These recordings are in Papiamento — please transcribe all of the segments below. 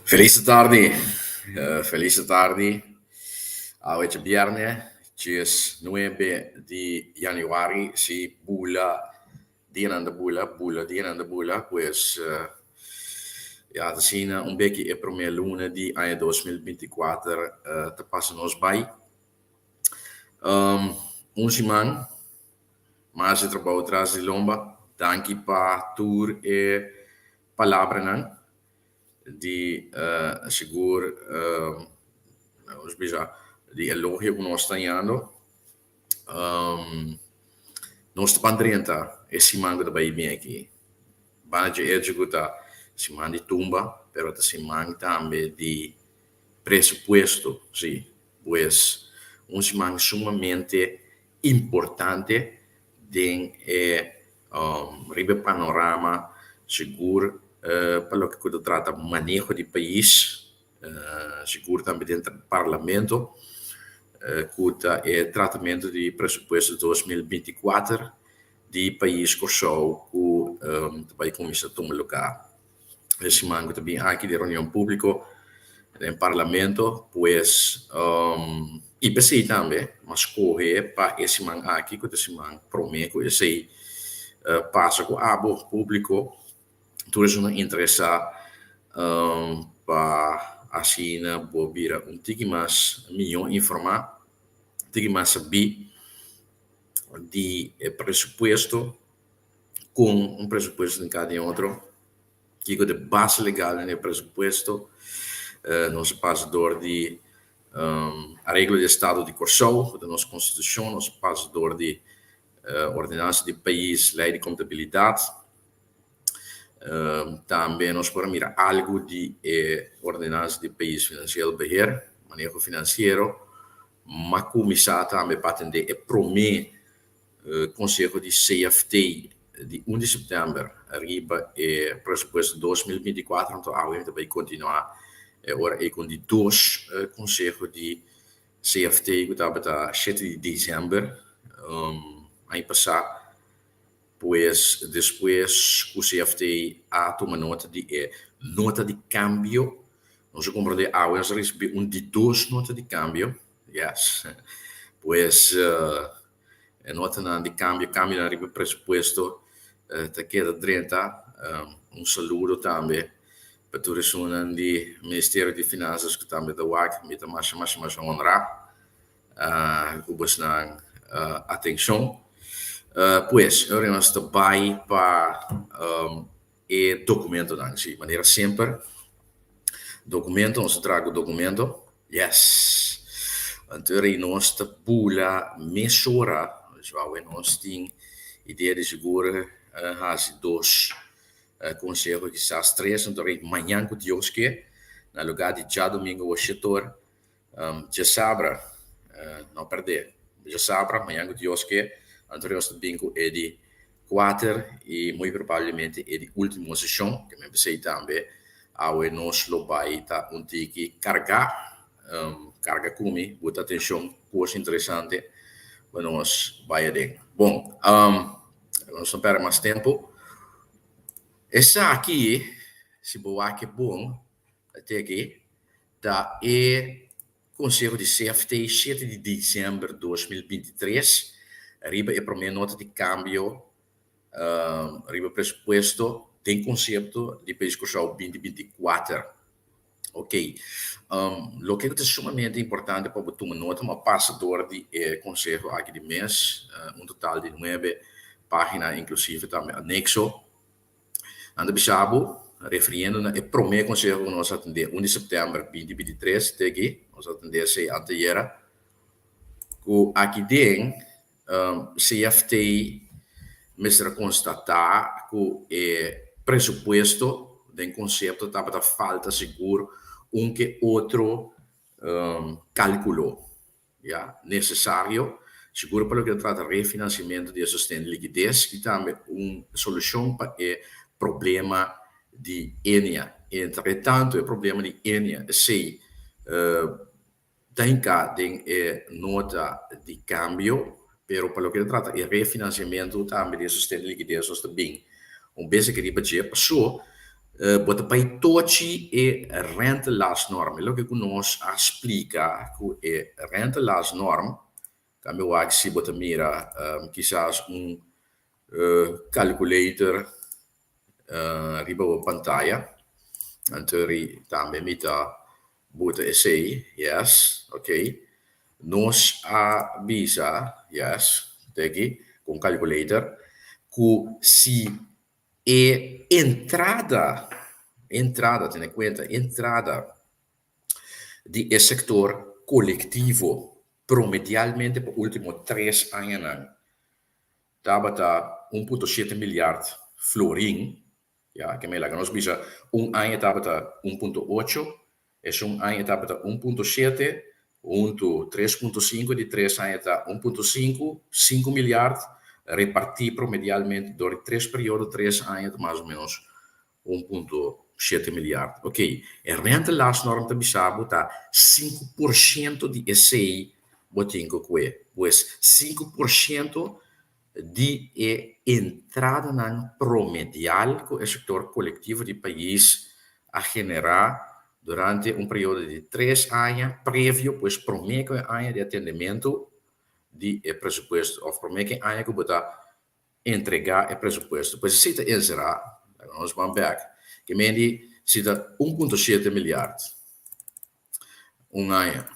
Felis tardi, felis tardi. Awe ta bierne, 19 di januari. Si bula, dianan ta bula, bula, dianan ta bula. Pues ya ta asina un beki e prome luna di aña 2024 ta pasa nos bai. Un siman mas di trabou tras di lomba. Danki pa tur e palabranan di sigur nos bisa di elogio ku nos ta hañando. Nos ta ban drenta e siman ku ta bai bin aki. Banda dje echo ku ta siman di tumba, pero ta siman tambe di presupuesto, si. Pues un siman sumamente importante den e riba e panorama sigur pa loke ku ta trata maneho di pais, sigur tambe den parlamento ku ta e tratamentu di presupuesto 2024 di pais Kòrsou ku ta bai kuminsá tuma lugá e siman ku ta bin aki di reunion públiko den parlamento. Pues i p'esei tambe m'a skohe pa e siman aki ku ta siman promé ku esei pasa ku abo públiko tur esunnan interesá pa asina bo bira un tiki mas mihó informá, un tiki mas sabí di e presupuesto. Kon un presupuesto tin kada den otro, kiko ta e base legal den e presupuesto. Nos a pasa dor di Areglo di Estado di Kòrsou, ku ta nos konstitushon, nos a pasa dor di Ordenansa di Pais, Lei di Kontabilidat. Tambe nos por a mira algu di e Ordenansa di Pais Finansieel Beheer, maneho finansiero. M'a kuminsá tambe pa atendé e promé Konseho di CFT di un di sèptèmber riba e presupuesto 2024, anto awe mi ta bai kontinuá e ora ei ku di dos konseho di CFT ku tabata shete di desèmber aña pasá. Pues despues ku CFT a tuma nota di e nota di kambio, nos a komprondé awe nos a risibí un di dos nota di kambio. Yes. Pues e notanan di cambio, cambionan riba e presupuesto ta keda drenta. Un saludo tambe pa tur esunnan di Ministerio di Finanzas cu tambe ta wak. Mi ta masha masha masha honra cu bosnan atencion. Pues, ora nos ta bay pa e documentonan. Si, manera semper, documento, nos ta traha cu documento. Yes! Anto rei nos ta bula mesora, so awe nos tin idea di sigur hasi dos conseho, kisas tres, anto rei mañan cu Dios ke, na lugar di djadomingo o shetor, djasabra, no perde, djasabra, mañan cu Dios ke, anto rei nos ta bin cu e di Kuater i muy probablemente e di ultimo seshon, ke men p'esei tambe awe nos lo bai ta un tiki kargá, karga ku mi, buta atenshon, kos interesante pa nos bai aden. Bon, nos no pèrdè mas tempu. Esaki, si bo wak e bon, te aki, ta e Konseho di CFT shete di desèmber 2023 riba e promé nota di kambio riba presupuesto den konsepto di Pais Kòrsou 2024. Oké, loke ku ta sumamente importante pa bo tuma nota, mi a pasa dor di e konseho aki di mes, un total di nuebe página inklusive tambe anekso. Nan ta bisa bo, refiriendo na e promé konseho ku nos a tendé un di sèptèmber 2023 te aki, nos a tendé esei anteyera, ku aki den CFT mester a konstatá ku e presupuesto den konsepto tabata falta sigur un ke otro kalkulo. Ya nesesario, sigur pa loke ta trata refinansiamentu di e sosten di likides i tambe un solushon pa e problema di Enea. Entre tantu e problema di Enea esei ta hinká den e nota di kambio, pero pa loke ta trata e refinansiamentu tambe di e sosten di likides nos ta bin un bes aki riba dje pasó. Bo ta bai tochi e rentelastnorm. E loke ku nos a splika ku e rentelastnorm, tambe wak si bo ta mira kisas un calculator riba bo pantaya. Anto ri tambe mi ta buta esei, yes, ok. Nos a bisa, yes, te aki, ku un calculator, ku si E entrada, entrada, tene kuenta, entrada di e sektor kolektivo promedialmente pa último tres añanan tabata 1.7 milyard florin, ya, ke mei laga nos bisa un aña tabata 1.8, Esun aña tabata 1.7, huntu 3.5, di tres aña ta 1.5, 5 milyard, repartí promedialmente dor di tres periodo, 3 aña ta mas o ménos 1.7 milyard. Ok, e rentelastnorm ta bisa bo ta 5% di esei bo tin ku kue. Pues 5% di e entradanan promedial ku e sektor kolektivo di pais a generá durante un periodo di 3 aña previo, pues promé ku e aña di atendementu di e presupuesto òf promé ku e aña ku bo ta entregá e presupuesto. Pues esei ta enserá, nos ban bèk, ke men di si ta 1.7 milyard un aña.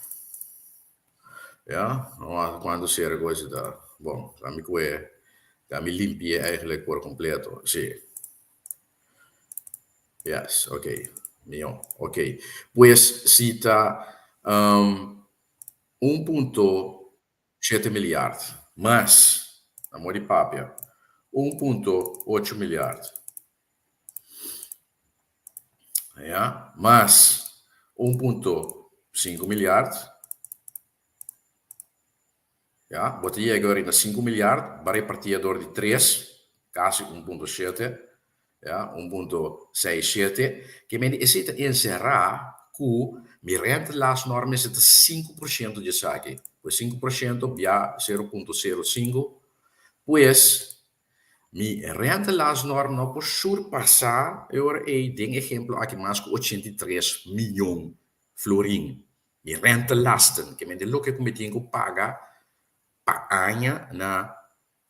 Ya, no kuantu sera ku esei ta. Bon, ami ku e, ami limpi'é eigenlijk por kompleto, si. Yes, ok, mihó, ok. Pues si ta 1.7 milyard mas, amor di papia, 1.8 milyard, ya, mas 1.5 milyard, ya, bo ta yega riba 5 milyard, bo a repartié dor di tres, kasi 1.7, ya, 1.67, ke men di esei ta enserá ku mi rentelastnorm mester ta 5% di esaki. Pues 5% bia 0.05, pues mi rentelastnorm no por surpasá e ora ei den ehemplo aki mas ku 83 miyon florin. Mi rentelasten, ke men di loke ku mi tin ku paga pa aña na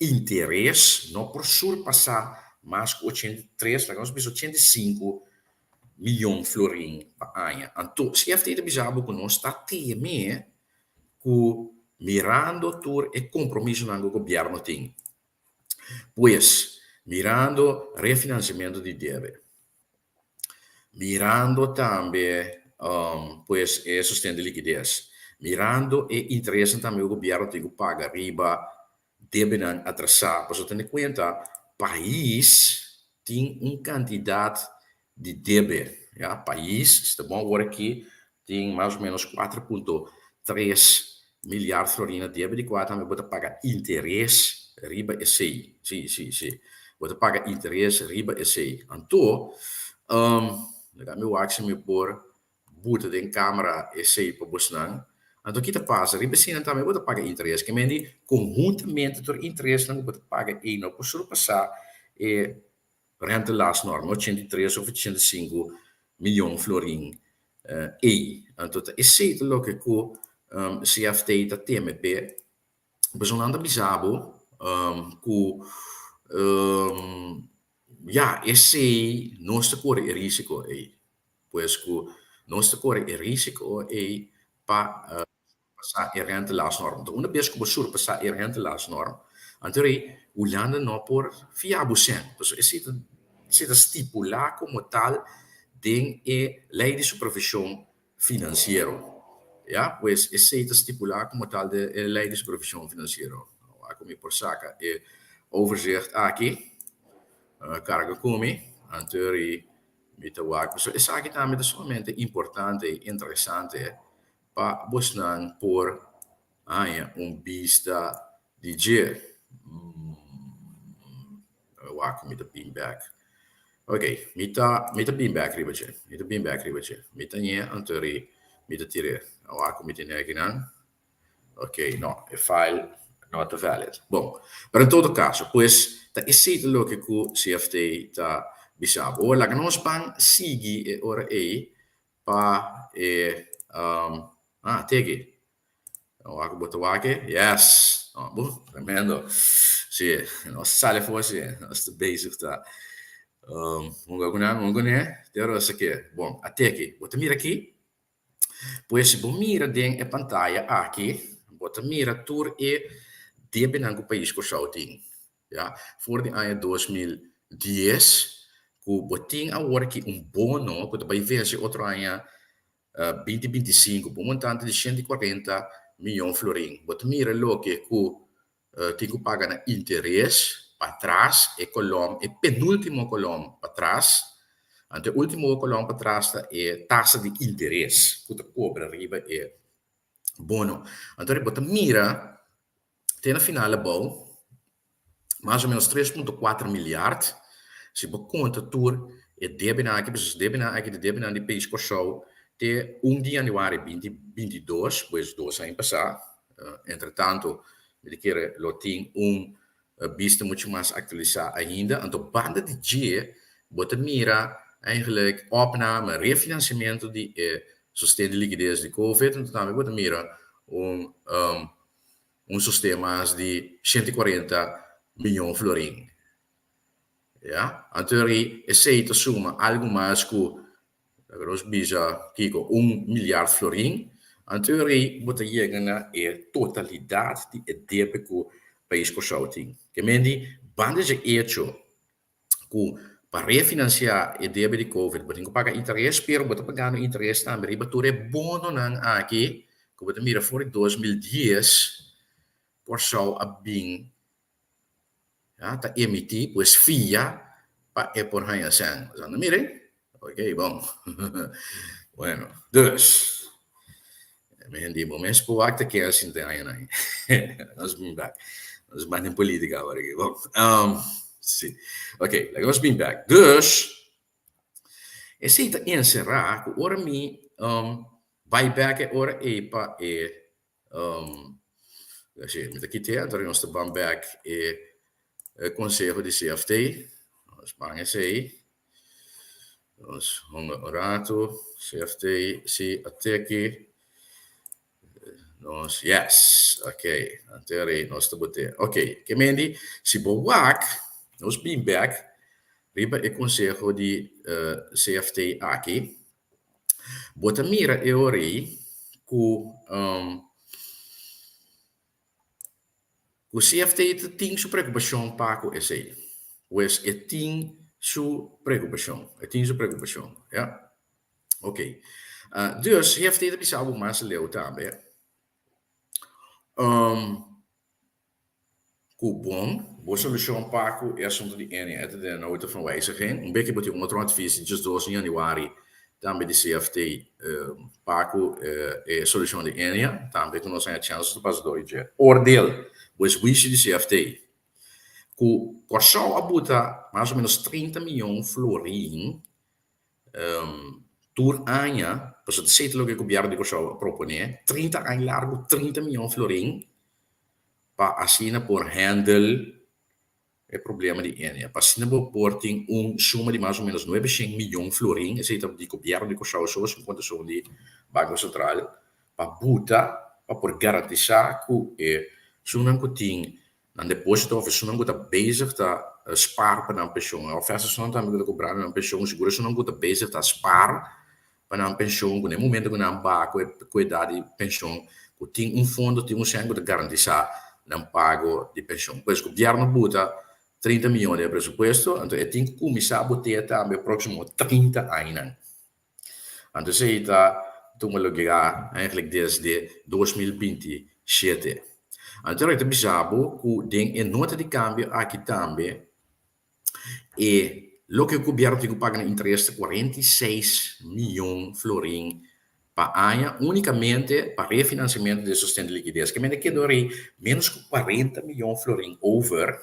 interes, no por surpasá mas ku 83, laga nos bisa 85 miyon florin pa aña. Anto, CFT ta bisa bo ku nos ta teme ku mirando tur e kompromisonan ku gobièrnu tin, pues mirando refinansiamentu di debe, mirando tambe pues e sosten di likides, mirando e interesnan tambe ku gobièrnu tin ku paga riba debenan atrasá, pasobra tene kuenta pais tin un kantidat di debe, ya, pais, si ta bon awor aki tin mas o ménos 4.3 milyard florin na debe di kua tambe bo ta paga interes riba esei, si, si, si, bo ta paga interes riba esei. Anto, laga mi wak si mi por buta den kamera esei pa bosnan. Anto ki ta pasa? Riba eseinan tambe bo ta paga interes. Ke men di konhuntamente tur interesnan ku bo ta paga ei no por surpasá e rentelastnorm, 83 òf 85 miyon florin ei. Anto ta esei ta loke ku CFT ta teme p'e. Pasobra nan ta bisa bo ku ya esei nos ta kore e risiko ei. Pues ku nos ta kore e risiko ei pa surpasá e rentelastnorm. Anto una bes ku bo surpasá e rentelastnorm, anto rei Hulanda no por fia bo sèn. Pasobra esei ta esei ta stipulá komo tal den e lei di supervishon finansiero. Ya, pues esei ta stipulá komo tal den e lei di supervishon finansiero. Wak ku mi por saka e overzicht aki, karga ku mi, anto rei mi ta wak. Pasobra esaki tambe ta sumamente importante i interesante pa bosnan por haña un bista di dje. Wak ku mi ta bin bèk. Ok, mi ta bin bèk riba dje. Mi ta bin bèk riba dje. Mi ta ñe anto ri mi ta tir'é. Wak ku mi tene akinan. Ok, no, e file no ta valid. Bon, pero en todo kaso, pues ta esei ta loke ku CFT ta. bisa bo. Laga nos ban sigui e ora ei pa e um, ah, teki. Wak bo ta wak e? Yes! Oh, bo, tremendo. Sí, nos sale for sí, nos ta bezig ta. Hunga ku nan, hunga kuné, te ora ke. Bon, a teki. Bo ta mira aki? Pues si bo mira den e pantaya aki, bo ta mira tur e debenan ku pais Kòrsou tin. Ya, for di aña 2010 ku bo tin awor aki un bono ku ta bai vense otro aña 2025 pa un montante di 140 miyon florin. Bo ta mira loke ku tin ku paga na interes patras, e kolom, e penultimo kolom patras. Anto e ultimo kolom patras ta e tasa di interes ku ta kobra riba e bono. Anto bo ta mira te na final abou mas o menos 3.4 miljard, si bo konta tur e debenan aki, pasobra e debenan aki ta debenan di pais Kòrsou te 1 di yanüari 2022, pues dos aña pasá. Entretanto mi ta kere lo tin un bista muchu mas aktualisá ainda. Anto banda di dje bo ta mira eigenlijk opname, refinansiamentu di e sosten di likides di covid, anto tambe bo ta mira un un sosten mas di 140 miyon florin. Ya, anto ri esei ta suma algu mas ku, laga nos bisa kiko, un milyard florin. Anto ri bo ta yega na e totalidat di e debe ku pais Kòrsou tin. Ke men di banda dje echo ku pa refinansiá e debe di covid bo tin ku paga interes, pero bo ta pagando interes tambe riba tur e bononan aki ku bo ta mira for di 2010 Kòrsou a bin ya ta emití, pues fia pa e por haña sèn. Bo sa no mira? Ok, bon. Bueno, dus Mi hende bo mes por wak ta keda sin ten aña nan. Nos bin bek. Nos ban den politica awor aki. Bon, si. Ok, laga nos bin bek. Dus, esei ta enserá ku ora mi bai bek e ora ei pa e, si, mi ta kit'é, anto nos ta ban bek e konseho di CFT. Nos ban esei. Nos hunga un ratu. CFT, si, a teki. Nos, yes, ok. Anto rei nos ta bote. Ok, ke mendi, si bo wak, nos bin bek riba e konseho di CFT aki, bo ta mira e ora ei ku Ku CFT ta tin su preokupashon pa ku esei. Pues e tin su preokupashon. E tin su preokupashon, ya. Ok. Dus CFT ta bisa bo mas leu tambe ku bon bo solushon pa ku e asuntu di Enia e ta den nota van wijziging. Un beki bo tin un otro advies di 12 di januari Tambe di CFT pa cu e solucion di Enia, tambe cu nos haña chance ta pasa door dje oordeel, pues huicio di CFT, cu Corsou a buta mas o menos 30 miyon florin tur aña, pasobra ta esey ta loke gobierno di Corsou a propone, 30 aña largo 30 miyon florin pa asina por handle E problema di Enia. Pa asina bo por tin un suma di mas o menos 900 miyon florin, esei ta di gobièrnu di Kòrsou so, sin konta esun di Banko Sentral, pa buta pa por garantisá ku e esunnan ku tin nan depósito òf esunnan ku ta bezig ta spar pa nan penshon, òf esunnan tambe ku ta kobrando nan penshon, sigur esunnan ku ta bezig ta spar pa nan penshon, ku na e momento ku nan baha ku e ku edat di penshon, ku tin un fondo, tin un sèn ku ta garantisá nan pago di penshon. Pues gobièrnu buta 30 miyon den e presupuesto, anto e tin ku kuminsá botea tambe e próksimo 30 añanan. Anto esei ta tuma lugá eigenlijk desde 2027. Anto e ta bisa bo ku den e nota di kambio aki tambe E loke gobièrnu tin ku paga na interes ta 46 miyon florin pa aña únikamente pa refinansiamentu di e sosten di likides. Ke mende keda ora ei ménos ku 40 miyon florin over,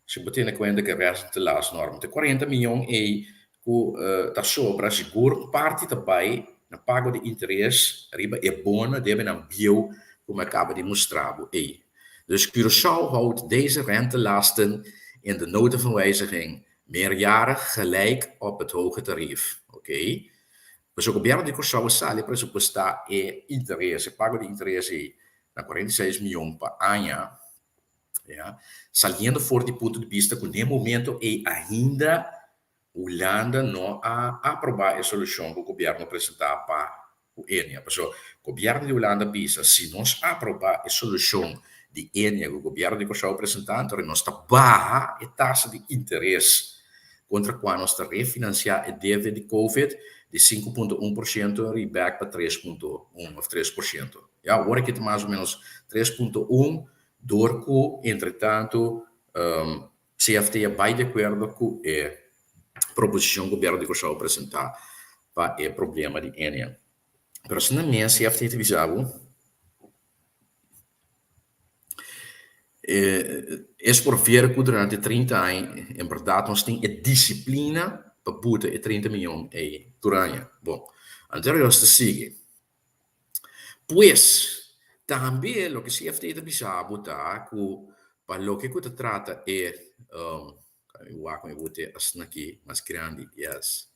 si bo tene kuenta ku e rèst ta las norma. Ta 40 miyon ei ku ta sobra sigur un parti ta bai na pago di interes riba e bono debenan bieu ku mi a kaba di mustra bo ei. Dus Curaçao houdt deze rentelasten in de nota van wijziging Meerjarig gelijk op het hoge tarief. Oké. Pasobra gobièrnu di Kòrsou a sali presupuestá e interes, e pago di interes ei na 46 mion pa aña, ya, saliendo for di punto di bista ku n'e momento ei ainda Hulanda no a aprobá e solushon ku gobièrnu a presentá pa ku Enia. Pasobra gobièrnu di Hulanda bisa si nos aprobá e solushon di Enia ku gobièrnu di Kòrsou a presentá, anto nos ta baha e tasa di interes kontra kua nos ta refinansiá e debe di Covid di 5,1% riba bèk pa 3,1 òf 3%. Ya, awor aki ta mas o ménos 3,1 dor ku entretantu CFT a bai di akuerdo ku e proposishon ku gobièrnu di Kòrsou a presentá pa e problema di Enia. Pero asina mes CFT ta bisa bo, es por ver ku durante 30 aña en bèrdat nos tin e disiplina pa buta e 30 mion ei tur aña. Bon, anto nos ta sigui. Pues, tambe loke CFT ta bisa bo ta ku pa loke ku ta trata e, mi wak mi bo te asina aki mas grandi, yes,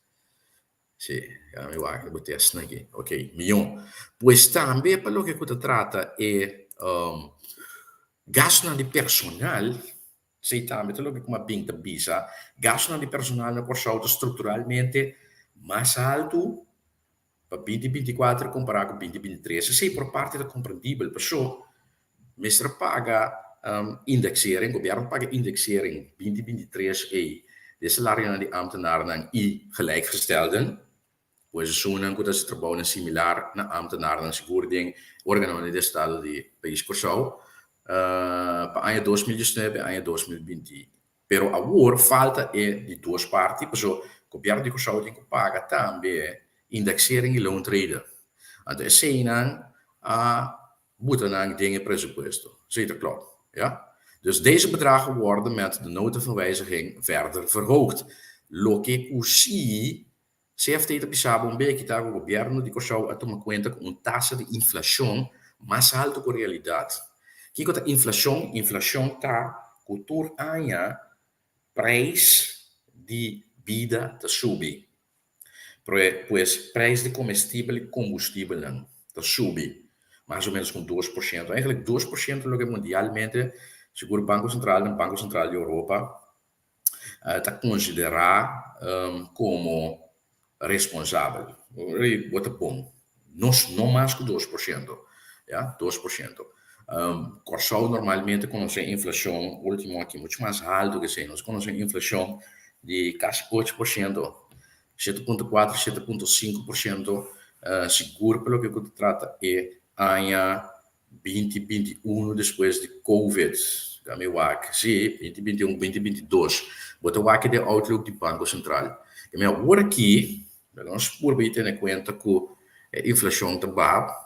si, mi wak mi bo te asina aki, ok, mion. Pues tambe pa loke ku ta trata e gastunan di personal, esei tambe ta loke ku mi a bin ta bisa, gastunan di personal na Kòrsou ta strukturalmente mas altu Pa 2024 kompará ku 2023 esei por parti ta komprendibel paso mester paga indexering, gobièrnu paga indexering 2023 ei di e salarionan di ámtenarnan i gelijkgestelden, pues esunnan ku ta hasi trabounan similar na ámtenarnan sigur den órganonan di estado di pais Kòrsou pa aña 2019 i aña 2020. Pero awor falta e di dos parti paso gobièrnu di Kòrsou tin ku paga tambe indexering i loontrede. Anto eseinan a buta nan den e presupuesto. Esei ta klòp, ja. Dus deze bedragen worden met de nota van wijziging verder verhoogd. Loke ku si CFT ta bisa bo un beki ta ku gobièrnu di Kòrsou a tuma kuenta ku un tasa di inflashon mas haltu ku realidat. Kiko ta inflashon? Inflashon ta ku tur aña preis di bida ta subi. Pues preis di komestibel i kombustibelnan ta subi mas o ménos ku un 2%. Eigentlik 2% loke mundialmente sigur Banko Sentral den Banko Sentral di Europa ta konsiderá komo responsabel. Bo ta bon. Nos no mas ku 2%. Ya, 2%. Kòrsou normalmente konosé inflashon último aki muchu mas haltu ke esei. Nos konosé inflashon di kasi 8%, 7,4, 7,5% sigur pa loke ku ta trata e aña 2021 despues di Covid, ta mi wak, si, 2021, 2022, bo ta wak den outlook di Banko Sentral. I mi awor aki, nos purba i tene kuenta ku e inflashon ta baha,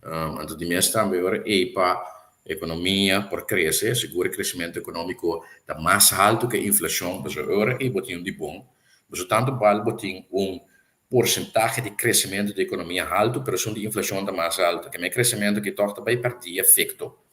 anto di mes tambe ora ei pa ekonomia por krese, sigur e kresementu ekonómiko ta mas haltu ku e inflashon, pasobra ora ei bo tin un di bon, pasobra tantu bal bo tin un Porsentahe di kresementu di ekonomia haltu, pero esun di inflashon ta mas haltu. Keme kresementu aki tòg ta bai pèrdí efekto.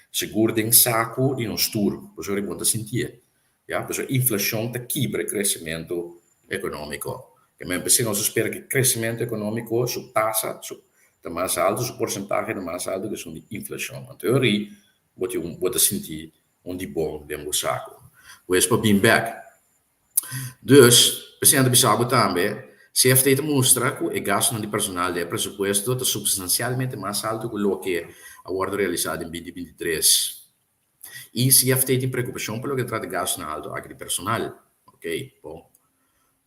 Sigur den saku di nos tur, pasobra bo no ta sintié. Ya, pasobra inflashon ta kibra e kresementu ekonómiko. Keme p'esei nos ta spera ku e kresementu ekonómiko su tasa su ta mas haltu, su porsentahe ta mas haltu ku esun di inflashon. Anto e ora ei bo tin un bo ta sinti un di bon den bo saku. Pues pa bin bèk. Dus, p'esei nan ta bisa bo tambe, CFT ta mustra ku e gastunan di personal den e presupuesto ta supstansialmente mas altu ku loke a wòrdu realisá den 2023. I CFT tin preokupashon pa loke ta trata e gastunan altu aki di personal. Oké, bon.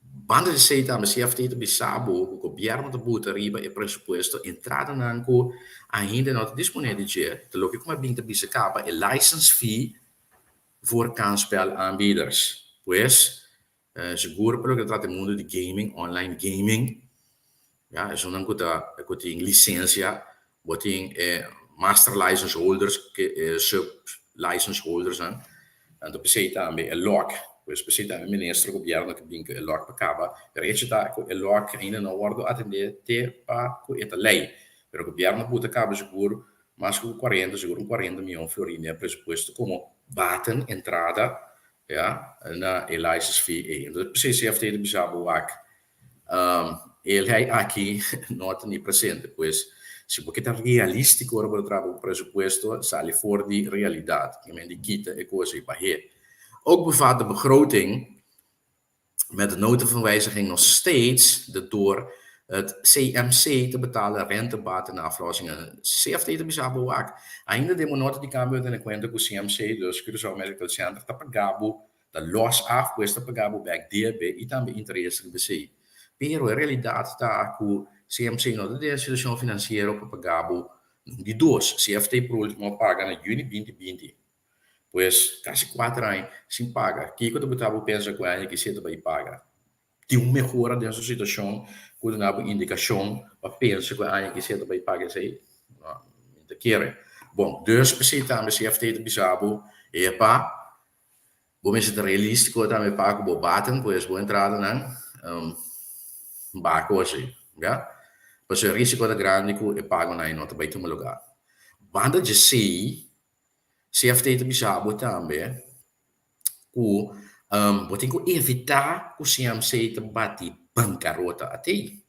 Banda di esei tambe CFT ta bisa bo ku gobièrnu ta buta riba e presupuesto entradanan ku ainda no ta disponé di dje. Ta loke ku mi a bin ta bisa kaba, e license fee Voor kansspelaanbieders. Pues, sigur pa loke ta trata e mundu di gaming, online gaming, ya, esunnan ku ta ku tin lisensia, bo tin e master license holders, e sub license holdersnan, anto p'esei tambe e lòk, pues p'esei tambe minister, gobièrnu ke bin ku e lòk pa kaba, pero echo ta ku e lòk ainda no wòrdu atendé te pa ku e ta lei, pero gobièrnu buta kaba sigur Mas ku 40, sigur un 40 mion florin den e presupuesto komo baten, entrada. Ya, na e license fee ei. Entonces p'esei CFT ta bisa bo wak, e lei aki no ta ni presente. Pues, si bo ke ta realístiko ora bo ta traha bo presupuesto, sali for di realidat. Ke men di kita e kos ei bah'é. Ook bevat de begroting met de nota van wijziging nog steeds de door het CMC te betalen rente, baten en aflossingen. CFT ta bisa bo wak, ainda den bo nota di kambio tene kuenta ku CMC, dus Curaçao Medical Center, ta paga bo, ta los af, pues ta paga bo bek debe i tambe interes riba esei. Pero e realidat ta ku CMC no ta den e situashon finansiero pa paga bo nun di dos. CFT por ultimo a paga na juni 2020. Pues kasi 4 aña sin paga. Kiko ta buta bo pensa ku e aña aki si e ta bai paga? Tin un mehora den su situashon ku duna bo indikashon pa pensa ku e aña aki si e ta bai paga esei? No, mi ta kere. Bon, dus p'esei tambe CFT ta bisa bo, epa, bo mester ta realístiko tambe pa ku bo baten, pues bo entradanan bako así, ya. Pasobra e risiko ta grandi ku e pagonan ei no ta bai tuma lugá. Banda djesei, CFT ta bisa bo tambe ku bo tin ku evitá ku CMC ta bati bankarota atei.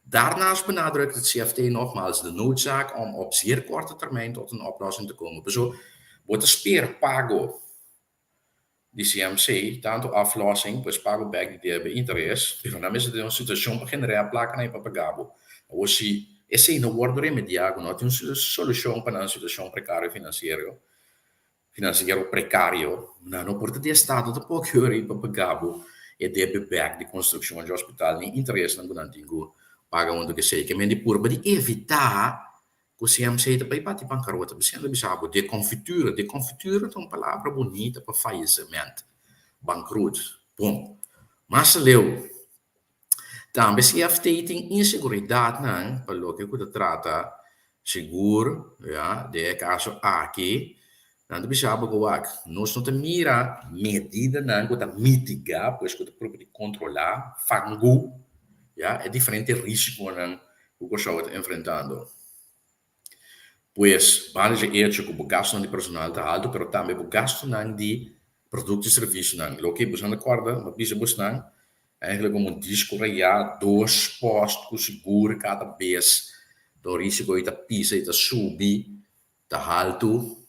Daarnaast benadrukt het CFT nogmaals de noodzaak om op zeer korte termijn tot een oplossing te komen. Pasobra bo ta spera pago di CMC, tantu aflossing, pues pago bek di debe interes, pero nan mester den un situashon pa generá plakanan pa paga bo. Awor si esei no wòrdu remediá ku no tin un solushon pa nan situashon prekario finansiero, finansiero prekario, nan no por ta di estado tampoco yori pa paga bo e debe bek di konstrukshon di hospital ni interesnan ku nan tin ku paga huntu ku esei. Ke men di purba di evitá ku CMC ta bai bati bankarota. Bisei nan ta bisa bo dekonfitura. Dekonfitura ta un palabra bunita pa faillissement, bankrut. Bon, mas aleu, tambe CFT tin inseguridatnan pa loke ku ta trata sigur, ya, den e kaso aki, nan ta bisa bo ku wak, nos no ta mira medidanan ku ta mitigá, pues ku ta purba di kontrolá, fangu, ya, e diferente risikonan ku Kòrsou ta enfrentando. Pues, banda dje echo ku bo gastunan di personal ta haltu, pero tambe bo gastunan di produkto i servisionan. Loke boso nan ta kòrda, mi a bisa bosnan, eigenlijk komo un disko rayá, dos pòst ku sigur kada bes ta un risiko i ta pisa i ta subi, ta haltu.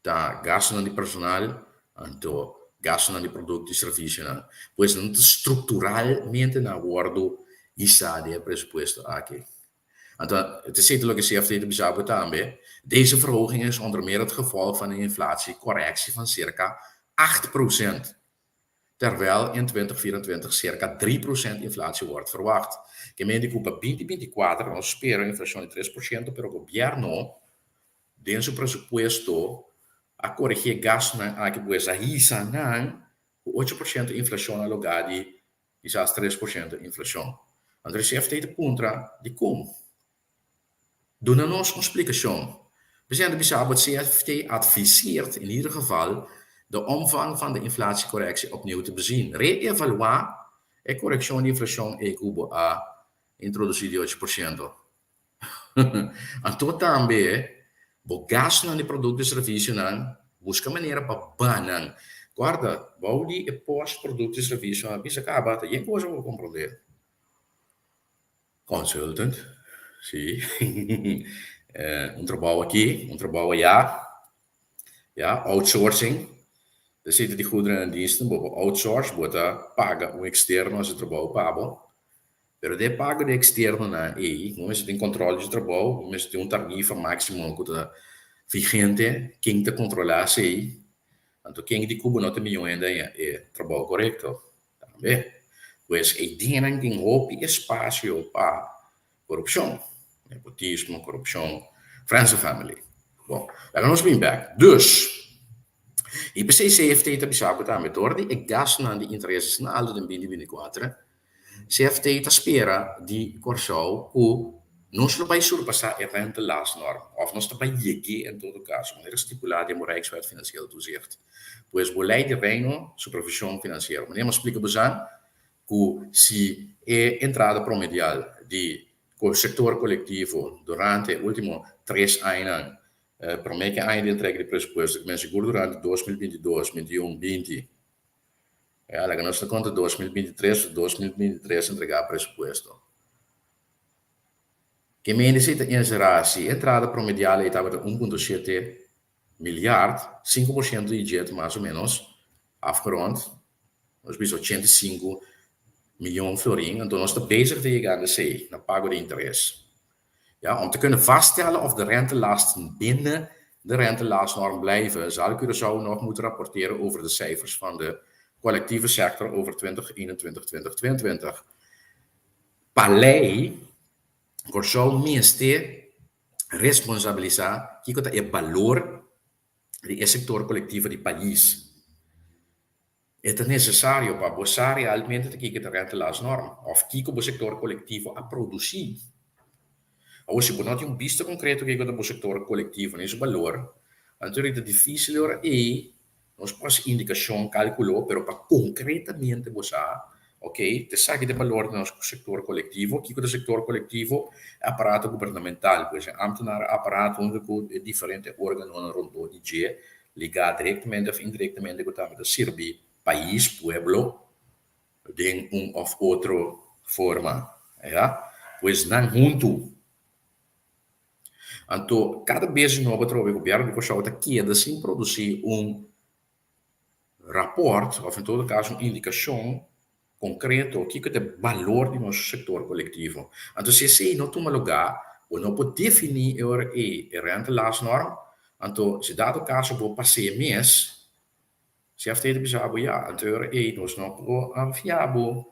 Ta gastunan di personal, anto gastunan di produkto i servisionan. Pues nan ta strukturalmente nan a wòrdu hisá den e presupuesto aki. Anto esei ta loke CFT ta bisa bo tambe, Deze verhoging is onder meer het gevolg van een inflatiecorrectie van circa 8%, terwijl in 2024 circa 3% inflatie wordt verwacht. Ke mende ku pa 2024 nos spera un inflashon di 3%, pero gobièrnu Den su presupuesto a koregí e gastunan aki pues a hisa nan ku 8% inflashon na lugá di kisas 3% inflashon. Anto e CFT ta puntra dikon? Duna nos un splikashon. Presidente bisa bo CFT adviseert in ieder geval de omvang van de inflatiecorrectie opnieuw te bezien. Reevaluá e korekshon di inflashon ei ku bo a introdusí di 8%. Anto tambe bo gastunan di produkto i servisionan, buska manera pa baha nan. Kòrda, bou di e pòst produkto i servisionan a bisa kaba ta yen kosa ku bo komprondé. Consultant, si, un trabou aki, un trabou ayá, ya, outsourcing, esei ta di goederen en diensten, bo por outsource, bo ta paga un eksterno hasi trabou pa bo. Pero den e pago di externonan ei, bo mester tin control di su trabou, bo mester tin un tarifa maximo cu ta vigente, ken ta controla esei, anto ken di cu bo no ta mijo hende haña e trabou corecto tambe. Pues ei dinnan tin hopi espacio pa corupcion, nepotismo, corupcion, friends and family. Bon, laga nos bin bek. Dus, y p'esei CFT ta bisa bo tambe, dor di e gastunan di interes asina alto den 2024, CFT ta spera di Kòrsou ku nos lo bai surpasá e rentelastnorm, òf nos ta bai yeg'é en todo kaso, manera stipulá den bo Rijkswet Financieel Toezicht. Pues bo Lei di Reino Supervishon Finansiero. Manera mi a splika bosan ku si e entrada promedial di sektor kolektivo durante e último tres añanan, promé ku e aña di entrega di presupuesto, ku men sigur durante 2022, 21, 20. Ja, laga nos ta konta 2023, 2023 entregá presupuesto. Ke mende si ta enserá si entrada promedial ei tabata 1.7 miljard, 5% di dje mas o ménos, afgerond, nos bisa 85 mion florin, anto nos ta bezig ta yega na esei, na pago di interes. Ja, om te kunnen vaststellen of de rentelasten binnen de rentelastnorm blijven, zal Curaçao nog moeten rapporteren over de cijfers van de collectieve sector over 2021, 2022. Pa lei, Kòrsou mester responsabilisá kiko ta e balor di e sektor kolektivo di pais. E ta nesesario pa bo sa realmente ta kiko ta rentelastnorm òf kiko bo sektor kolektivo a produsí. Awor si bo no tin un bista konkreto kiko ta bo sektor kolektivo ni su balor, anto ta difísil ora ei Nos por hasi indikashon, kalkulo, pero pa konkretamente bo sa, ok, ta esaki ta e balor di nos sektor kolektivo. Kiko ta sektor kolektivo? E aparato gubernamental, pues e ámtenar, aparato huntu ku e diferente órganonan rondó di dje, ligá direktamente òf indirektamente ku tambe ta sirbi pais, pueblo, den un òf otro forma. Ya. Pues nan huntu. Anto kada bes di nobo atrobe gobièrnu di Kòrsou ta keda sin produsí un rapòrt òf en todo kaso un indikashon konkreto kiko ta e balor di nos sektor kolektivo. Anto si esei no tuma lugá bo no por definí e ora ei e rentelastnorm, anto si dado kaso bo pas'é mes CFT ta bisa bo ya, anto e ora ei nos no por fia bo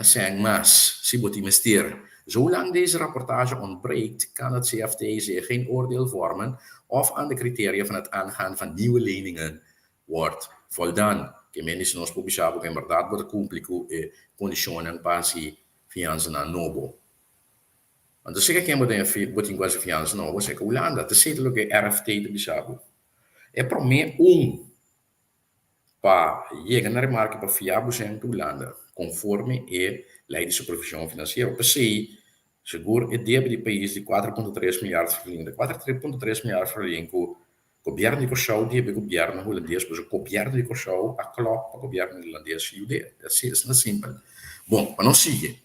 Sèn mas, si bo tin mester. Zolang deze rapportage ontbreekt, kan het CFT zich geen oordeel vormen of aan de criteria van het aangaan van nieuwe leningen wordt voldaan. Ke men di si nos por bisa bo ku en bèrdat bo ta kumpli ku e kondishonnan pa hasi fiansanan nobo. Anto si ke ken bo den bo tin ku hasi fiansa nobo, seka Hulanda. Ta esei ta loke RFT ta bisa bo. E promé un pa yega na remarke pa fia bo sèn Hulanda konforme e Lei di Supervishon Finansiero. P'esei, segur e debe di pais di 4.3 milyard florin, ta 4.3 milyard florin ku gobièrnu di Kòrsou debe gobièrnu hulandes, pasobra gobièrnu di Kòrsou a klòp pa gobièrnu hulandes yud'é. Asina simpel. Bon, pa nos sigui.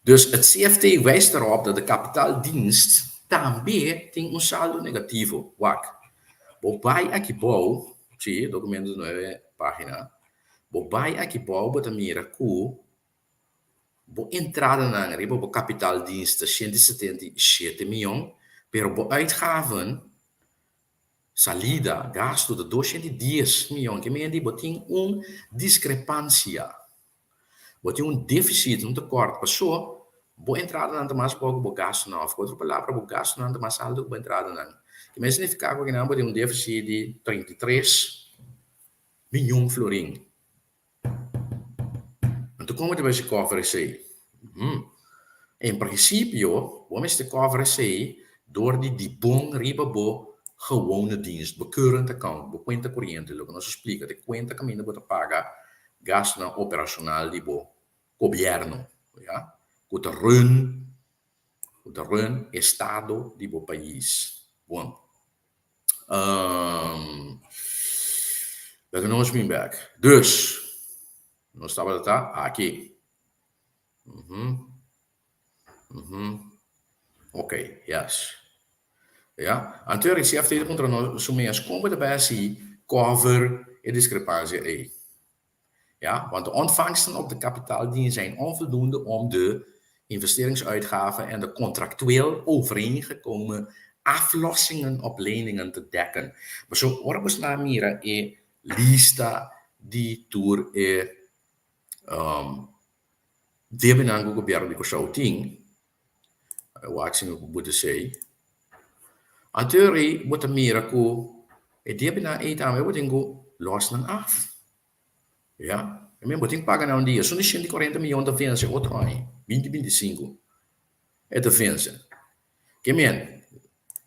Dus het CFT wijst erop dat de kapitaaldienst tambe tin un saldo negativo. Wak, bo bai aki bou, si, documento nueve pagina, bo bai aki bou bo ta mira ku bo entradanan riba bo kapitaaldienst ta 177 mion, pero bo uitgaven, salida, gasto ta 210 mion. Ke meen di bo tin un diskrepansia. Bo tin un deficit, un tekort, paso bo entradanan ta mas abou ku bo gastunan, òf ku otro palabra bo gastunan ta mas altu ku bo entradanan. Ke mester signifiká ku akinan bo tin un deficit di 33 miñon florin. Anto kon bo ta bai si kòver esei? En prinsipio bo mester kòver esei dor di di bon riba bo gewone dienst, bo current account, bo kuenta koriente, loke nos a splika, ta e kuenta kaminda bo ta paga gastunan operashonal di bo gobièrnu, ya, ku ta run, ku ta run estado di bo pais. Bon, laga nos bin bèk. Dus, nos tabata ta aki. Ok, yes. Ya, anto e CFT ta puntra nos su mes kon bo ta bai hasi cover e diskrepansia ei. Ja, want de ontvangsten op de kapitaaldienst zijn onvoldoende om de investeringsuitgaven en de contractueel overeengekomen aflossingen op leningen te dekken. Pasobra ora bo sta mira e lista di tur e debenan ku gobièrnu di Kòrsou tin, wak si mi por buta esei, anto ei bo ta mira ku e debenan ei tambe bo tin ku lòs nan af. Ya, i men bo tin ku paga nan un dia. Esun di 140 miyon ta vense otro aña, 2025 e ta vense. Ke men,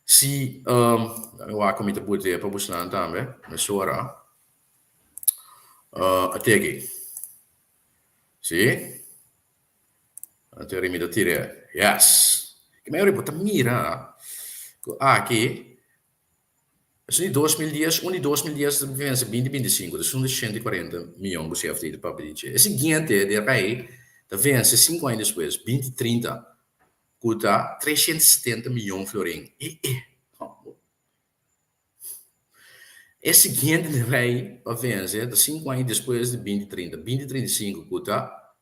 si, mi wak ku mi ta buta e pa busnan tambe, mesora, ateki. Si? Anto mi ta tira, yes. Ke men bo ta mira ku aki Esun di 2010, un di 2010 ta vense 2025, dus un di 140 miyon ku CFT ta papia di dje. E siguiente di rei ta vense sinku aña despues, 2030, ku ta 370 miyon florin. E e! E siguiente di rei pa vense ta sinku aña despues di 2030, 2035, ku ta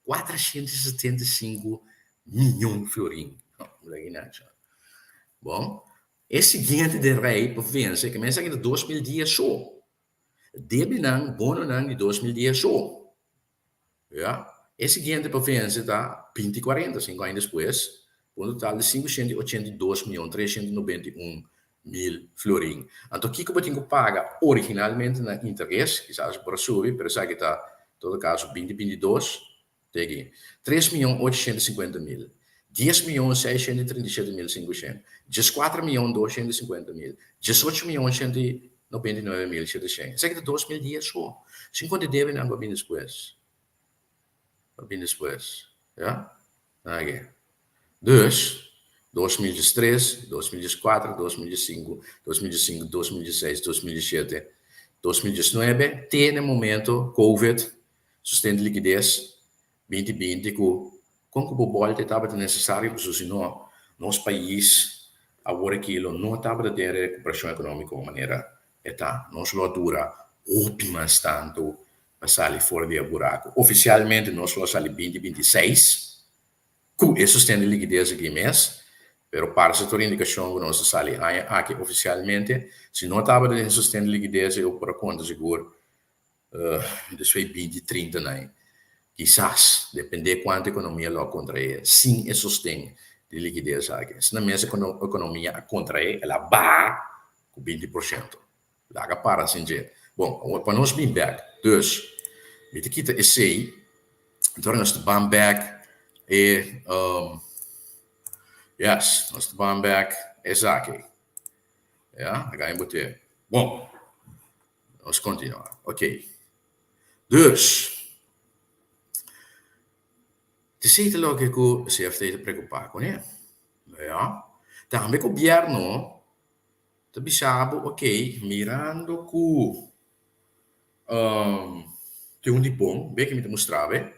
475 miyon florin. Bon, e siguiente den rei pa vense, ke mester aki ta 2010 so. Debinan, bononan di 2010 so. Ja, e siguiente pa vense ta 2040, 5 aña despues, ku un total di 582 miyon 391 mil florin. Anto kiko bo tin ku paga originalmente na interes, kisas por a subi, pero esaki ta todo kaso 2022, te aki, 3.850.000, 10.637.500, 14.250.000, 18.199.700. Esaki ta 2010 so. Sin konta e debenan ku a bini despues. A bini despues. Ya? Aki. Dus, 2013, 2014, 2015, 2015, 2016, 2017, 2019, te na e momento Covid, sosten di likides, 2020 ku kon ku bo bòlta e tabata nesesario pasobra si no nos pais awor aki lo no tabata den rekuperashon ekonómiko manera e ta. Nos lo a dura hopi mas tantu pa sali for di e buraku. Ofisialmente nos lo a sali 2026 ku e sosten di likides aki mes, pero parse tur indikashon ku nos ta sali aña aki ofisialmente. Si no tabata den sosten di likides e por a konta sigur despues 2030 nan kisas, depende kuantu ekonomia lo a kontraé sin e sosten di likides aki. Asina mes ekonomia a kontraé, el a baha ku 20%. Laga para sin dje. Bon, awor pa nos bin bek. Dus, mi ta kita esei, anto nos ta ban bek e, yes, nos ta ban bek esaki. Ya, laga mi bote. Bon, nos kontinua. Ok. Dus, esei ta loke ku CFT ta preokupá kuné. Ya. Tambe gobièrnu Ta bisa bo, ok, mirando ku tin un di bon, bek mi ta mustra bo e.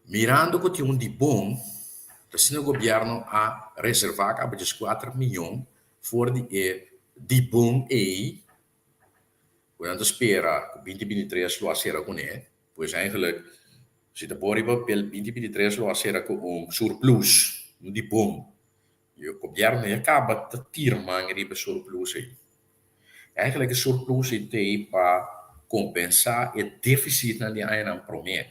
Mirando ku tin un di bon, ta asina gobièrnu a reservá kaba 14 miyon for di e di bon ei, ku nan ta spera ku 2023 lo a sera kuné. Pues eigenlijk, si ta por riba papel, 2023 lo a sera ku un surplus, un di bon. I e gobièrnu ya kaba ta tira man riba e surplus ei. Eigenlijk e surplus ei ta ei pa kompensá e defisitnan di añanan promé.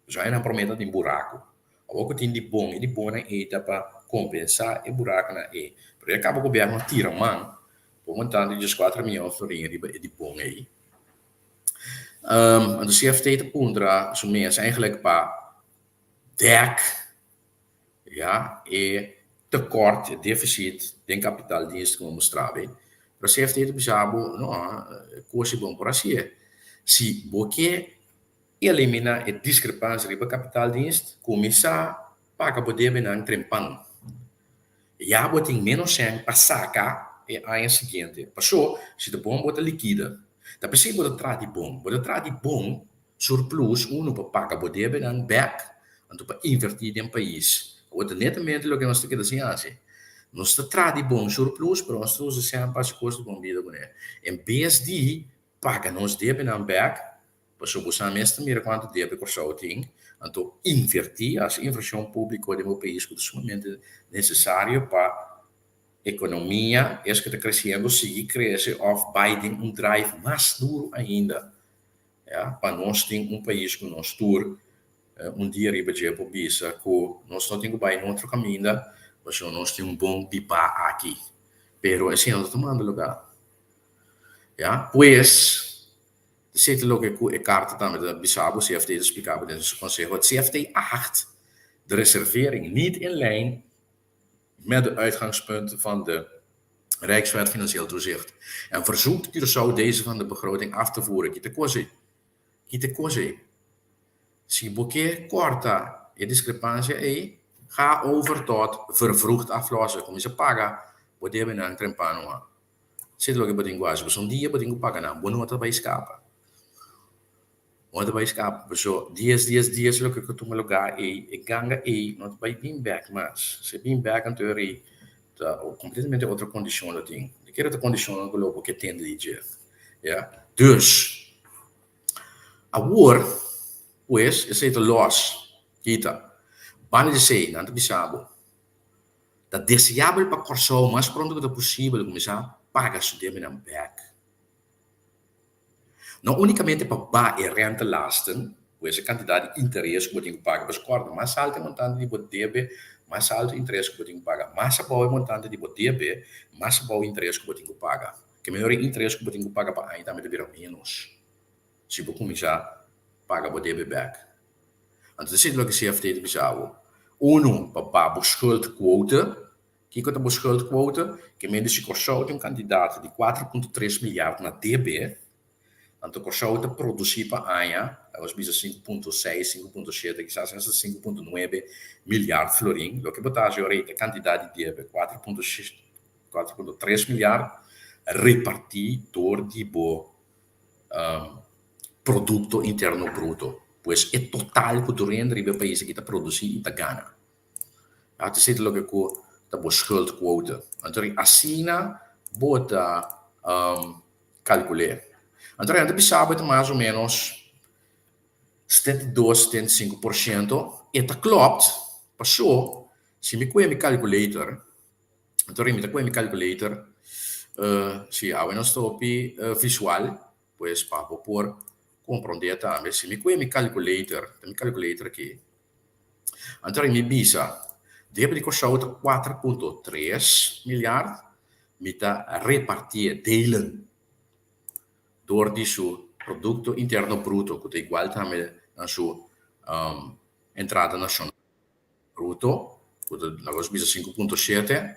Pasobra añanan promé ta tin buraku. Awor ku tin di bon, e di bonnan ei ta pa kompensá e burakunan ei. Pero ya kaba gobièrnu a tira man pa un montante di 14 mion florin riba e di bon ei. Anto CFT ta puntra su mes eigenlijk pa dek ya e tekort, e deficit den kapitaaldienst ku mi a mustra bo. Pero CFT ta bisa bo no, e kos ei bo no por hasié. Si bo ke eliminá e diskrepansia riba kapitaaldienst, kuminsá paga bo debenan trempan. Ya bo tin ménos sèn pa saka e aña siguiente. Pasó, si ta bon bo ta likida. Ta p'esei bo ta traha di bon. Bo ta traha di bon surplus, unu pa paga bo debenan bèk, anto pa invertí den pais. Awor ta netamente loke nos ta keda sin hasi. Nos ta traha di bon surplus, pero nos ta usa sèn pa hasi kos di bon bida kuné. En bes di paga nos debenan bèk, Pasobra bo sa mes ta mira kuantu debe Kòrsou tin, anto invertí, hasi invershon públiko den bo pais ku ta sumamente nesesario pa ekonomia es ku ta kresiendo sigui krese òf bai den un drive mas duru ainda, ya, pa nos tin un pais ku nos tur un dia riba dje por bisa ku nos no tin ku bai otro kaminda pasobra nos tin un bon bibá aki. Pero esei no ta tumando lugá, ya, pues. Esei ta loke ku e karta tambe ta bisa bo, CFT ta splika bo den su konseho. Het CFT acht de reservering niet in lijn met de uitgangspunten van de Rijkswet Financieel Toezicht en verzoekt Curaçao deze van de begroting af te voeren. Kita kos ei? Kita kos ei? Si bo ke kòrta e diskrepansia ei, ga over tot vervroegd aflossen. Kuminsá paga. Bo debe nan trempano a. Esei ta loke bo tin ku hasi, pasobra un dia bo tin ku paga nan, bo no ta bai skapa. Bo no ta bai skapa, pasobra dies dies dies loke ku tuma lugá ei, e ganga ei no ta bai bin bèk mas. Si e bin bèk anto e rei ta kompletamente otro kondishon lo tin. Di kere ta kondishonnan ku lo bo ke tende di dje, ya. Dus, awor, pues, esei ta lòs, kita. Banda di esei, nan ta bisa bo. Ta deseabel pa Kòrsou mas pronto ku ta posibel kuminsá paga su debenan bèk. No únikamente pa baha e rentelasten, pues e kantidat di interes ku bo tin ku paga, pasobra kòrda, mas altu e montante di bo debe, mas altu interes ku bo tin ku paga. Mas abou e montante di bo debe, mas abou interes ku bo tin ku paga. Ke menor e interes ku bo tin ku paga pa aña tambe ta bira ménos si bo kuminsá paga bo debe bèk. Anto ta sinti loke CFT ta bisa bo. Unu, pa baha bo schuldquote. Kiko ta bo schuldquote? Ke mende si Kòrsou tin un kantidat di 4.3 milyard na debe, anto Kòrsou ta produsí pa aña, laga nos bisa 5.6, 5.7, kisas hasta 5.9 milyard florin. Loke bo ta hasi ora ei ta e kantidat di debe, 4.3 milyard, repartí dor di bo Produkto Interno Bruto, pues e total ku tur hende riba e pais aki ta produsí i ta gana. Ta esei ta loke ku ta bo schuldquote. Anto asina bo ta kalkul'é. Anto nan ta bisa bo ta mas o ménos 72, 75%. E ta klopt, paso si mi kue mi calculator, Anto mi ta kohe mi calculator, si awe nos ta hopi visual, pues pa bo por comprende tambe. Si mi kohe mi calculator, ta mi calculator aki, anto mi bisa debe di Kòrsou ta 4.3 milyard, mi ta repartié, delen, dor di su Producto Interno Bruto ku ta igual tambe na su entrada nashonal. Bruto, ku ta laga nos bisa 5.7,